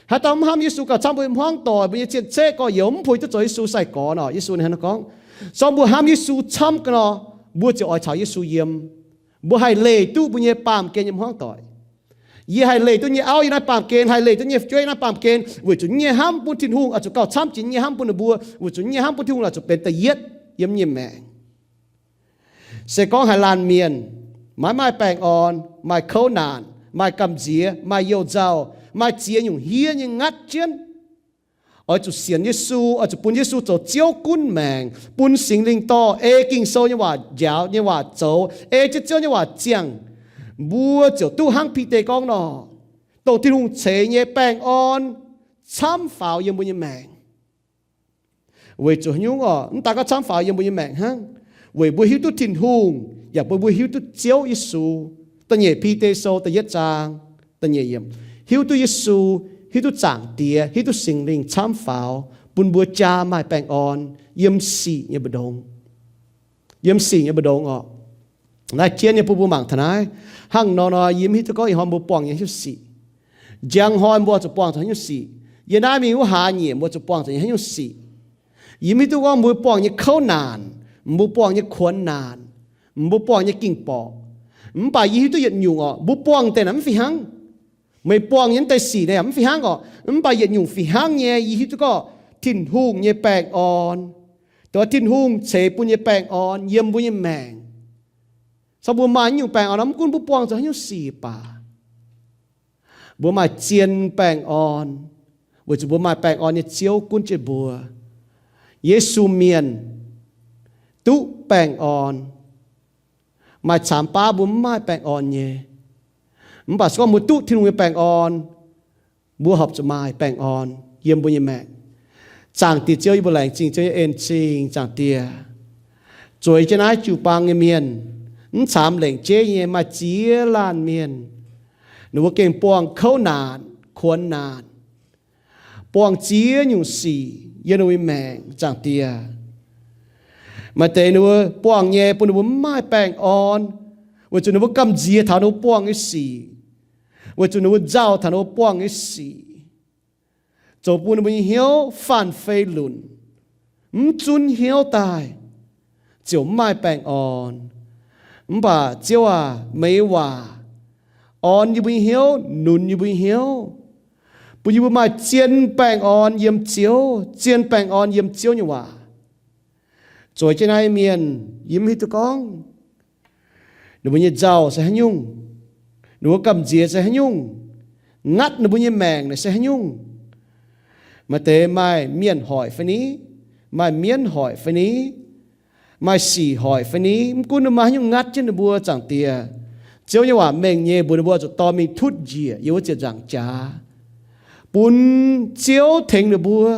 Haaix dauh mv hnamv Yesu gauh camv mbuo nyei hmuangv doic, mbuo nyei cien-ceqv gorx-youz mv puix duqv zoux Yesu sai-gorx nor. Yesu ninh hnangv naaiv gorngv, se gorngv mbuo hnamv Yesu camv ga'naaiv, mbuo ziouc oix caux Yesu yiem. Mbuo haih leih duqv mbuo nyei baamh gen nyei hmuangv doic. Yie haih leih duqv nyei auv yiem naaiv baamh gen, haih leih duqv nyei fu'jueiv yiem naaiv baamh gen, weic zuqc yie nyei hnamv bun Tin-Hungh oix zuqc gauh camv jiex yie nyei hnamv bun ninh mbuo, weic zuqc yie nyei hnamv bun Tin-Hungh oix zuqc benx da'yietv yiem yie nyei maengc. Se gorngv haaix laanh mienh maiv maaih baengh orn, maaih kouv naanc, maaih gamh nziex, maaih youh nzauh, maaih ziex nyungc hiev nyei ngatv jienv, oix zuqc sienx Yesu, oix zuqc bun Yesu zoux Ziouv gunv maengc, bun Singx Lingh dorh, ei Ging-Sou nyei waac njaaux, nyei waac zoux, ei jienv Ziouv nyei waac ziangh, mbuo ziouc duqv hnangv Bide gorngv nor, dongh Tin-Hungh ceix nyei baengh orn camv faaux yiem mbuo nyei maengc. Weic zuqc haaix nyungc orqc? Mv daaih gorngv camv faaux yiem mbuo nyei maengc hnangv, weic mbuo hiuv duqv Tin-Hungh, yaac bun mbuo hiuv duqv Ziouv Yesu. Da'nyeic Bide Sou da'yietv zaang da'nyeic yiemc, hiuv duqv Yesu, hiuv duqv Zaangc Diex, hiuv duqv Singx Lingh camv faaux bun mbuo jaa maaih baengh orn yiem sic nyei mbu'ndongx. Yiem sic nyei mbu'ndongx orqc. Naaiv jien nyei bun mbuo mangc taux naaiv. Hnangv nor nor, yie mv hiuv duqv gorngv ih hnoi mbuo buangh nyei haaix nyungc sic. Njang hnoi mbuo zuqc buangh zuqc haaix nyungc sic. Yiem naaiv mingh wuov hlaax nyieqc mbuo zuqc buangh zuqc haaix nyungc sic. Yie mv hiuv duqv gorngv mbuo buangh nyei kouv naanc, mbuo buangh nyei kuonx naanc, mbuo buangh nyei ging-borqc. Mv baac yie hiuv duqv yietc nyungc orqc, mbuo buangh deix naaic mv fih hnangv. Meih buangh nyei deix sic naaic mv fih hnangv orqc, mv baac yietc nyungc fih hnangv nyei, yie hiuv duqv gorngv Tin-Hungh nyei baengh orn, dongh Tin-Hungh ceix bun nyei baengh orn yiem mbuo nyei maengc. Se gorngv mbuo maaih nyungc baengh orn nor, mv gunv mbuo buangh zuqc haaix nyungc sic baac, mbuo maaih zien baengh orn, weic zuqc mbuo maaih baengh orn nyei Ziouv gunv jienv mbuo. Yesu mienh duqv baengh orn. Maaih camx baav mbuo mv maaih baengh orn nyei. Mv baac se gorngv mbuo duqv Tin-Hungh nyei baengh orn, mbuo horpc zuqc maaih baengh orn yiem mbuo nyei maengc. Zaangc Diex Ziouv, yie mbuo laengz zingh Ziouv nyei en-zingh, Zaangc Diex. Zueiz jienv naaiv jiu-baang nyei mienh, mv camx lengc jeiv nyei maaih ziex laanh mienh, ninh mbuo gengh buangh kouv naanc, kuonx naanc, buangh ziex nyungc sic yiem ninh mbuo nyei maengc, Zaangc Diex. Maaih deix ninh mbuo buangh nyei bun ninh mbuo mv maaih baengh orn, weic zuqc ninh mbuo gamh nziex taux ninh mbuo buangh nyei sic, weic zuqc ninh mbuo nzauh taux ninh mbuo buangh nyei sic, zoux bun ninh mbuo nyei hnyouv faanh fei lunc, mv zunv hnyouv daaih, ziouc mv maaih baengh orn. Mv baac Ziouv aac, meih nyei waac orn yie mbuo nyei hnyouv, nunz yie mbuo nyei hnyouv, bun yie mbuo maaih zien baengh orn yiem Ziouv, zien baengh orn yiem Ziouv nyei waac. Zueiz jienv naaiv mienh, yie mv hiuv duqv gorngv ninh mbuo nyei nzauh se haaix nyungc, ninh mbuo gamh nziex se haaix nyungc, ngatv ninh mbuo nyei maengc naaic se haaix nyungc. Maaih deix maaih mienh hoic fai ni, maaih mienv hoic fai ni, maaih sic hoic fai ni, mv gunv ninh maaih haaix nyungc ngatv jienv ninh mbuo, Zaangc Diex. Ziouv nyei waac mengh nyei mbuox ninh mbuo zuqc dorh mingh tutv njiec yiem wuov ziepc nzaangc jaax, bun Ziouv tengx ninh mbuo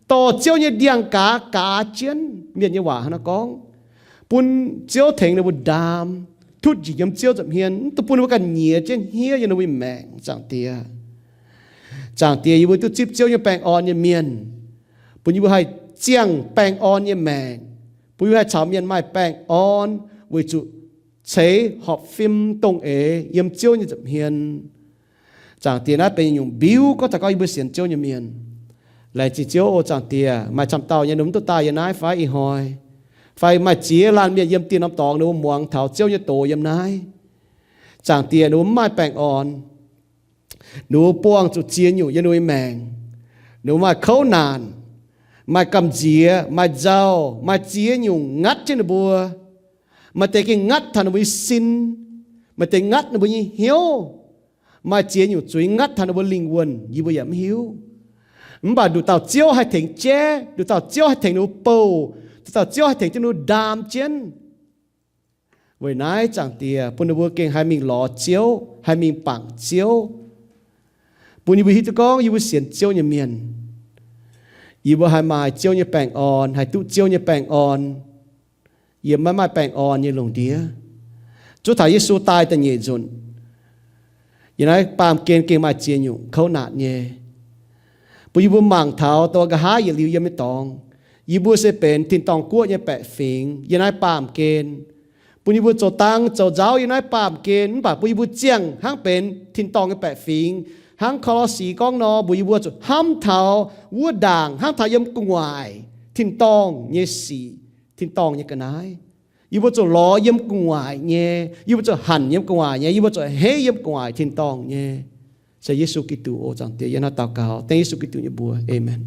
dorh Ziouv nyei ndiangx-gaaz gaaz jienv. Mienh nyei waac hnangv naaiv gorngv, bun Ziouv tengx ninh mbuo ndaam, tutv njiec yiem Ziouv nza'hmien, mv dungx bun ninh mbuo ganh nyiex jienv hniev yiem ninh mbuo nyei maengc, Zaangc Diex. Zaangc Diex, yie mbuo duqv zipv Ziouv nyei baengh orn nyei mienh, bun yie mbuo haih ziangh baengh orn nyei maengc, bun yie mbuo haih caux mienh maaih baengh orn, weic zuqc ceix horpc fim dongh eix yiem Ziouv nyei nza'hmien. Zaangc Diex, naaiv benx nyungc mbiuv gorngv taux gorngv yie mbuo sienx Ziouv nyei mienh. Laengz zingh Ziouv oc, Zaangc Diex. Maaih camv dauh nyei ninh mv duqv daaih yiem naaiv fai ih hnoi, fai maaih ziex laanh mienh yiem dieh norm dorngx ninh mbuo muangx taux Ziouv nyei doz yiem naaiv. Zaangc Diex, ninh mbuo mv maaih baengh orn. Ninh mbuo buangh zuqc ziex nyungc yiem ninh mbuo nyei maengc. Ninh mbuo maaih kouv naanc, maaih gamh nziex, maaih nzauh, maaih ziex nyungc ngatv jienv ninh mbuo. Maaih deix gengh ngatv taux ninh mbuo nyei sin, maaih deix ngatv ninh mbuo nyei hnyouv, maaih ziex nyungc zuiz ngatv taux ninh mbuo lingh wuonh, yie mbuo yaac mv hiuv. Mv baac nduqc dauh Ziouv haih tengx jaiv, nduqc dauh Ziouv haih tengx ninh mbuo bouh, nduqc dauh Ziouv haih tengx jienv ninh mbuo ndaam jienv. Weic naaiv, Zaangc Diex, bun ninh mbuo gengh haih mingh lorz Ziouv, haih mingh bangc Ziouv, bun yie mbuo hiuv duqv gorngv yie mbuo sienx Ziouv nyei mienh, yie mbuo haih maaih Ziouv nyei baengh orn, haih duqv Ziouv nyei baengh orn yiem maiv maaih baengh orn nyei lungh ndiev. Zuov taux Yesu daaih da'nyeic nzunc, yiem naaiv baamh gen gengh maaih ziex nyungc kouv naanc nyei, bun yie mbuo mangc taux dongh nqa'haav yietc liuz yiem nyei dorngx, yie mbuo se benx tin-dorngh guoqv nyei baeqc fingx yiem naaiv baamh gen. Bun yie mbuo zoux dang zoux nzauv yiem naaiv baamh gen, mv baac bun yie mbuo ziangh hnangv benx tin-dorngh nyei baeqc fingx, hnangv Ko^lo^si gorngv nor, mbuox yie mbuo zuqc hnamv taux wuov ndaangc, hnamv taux yiem gu'nguaaic tin-dorngh nyei sic, tin-dorngh nyei ga'naaiv. Yie mbuo zuqc lorz yiem gu'nguaaic nyei, yie mbuo zuqc hanc yiem gu'nguaaic nyei, yie mbuo zuqc heiv yiem gu'nguaaic tin-dorngh nyei. Se Yesu Giduc oc, Zaangc Diex, yie hnangv naaiv daux gaux dengv Yesu Giduc nyei mbuox. Aamen.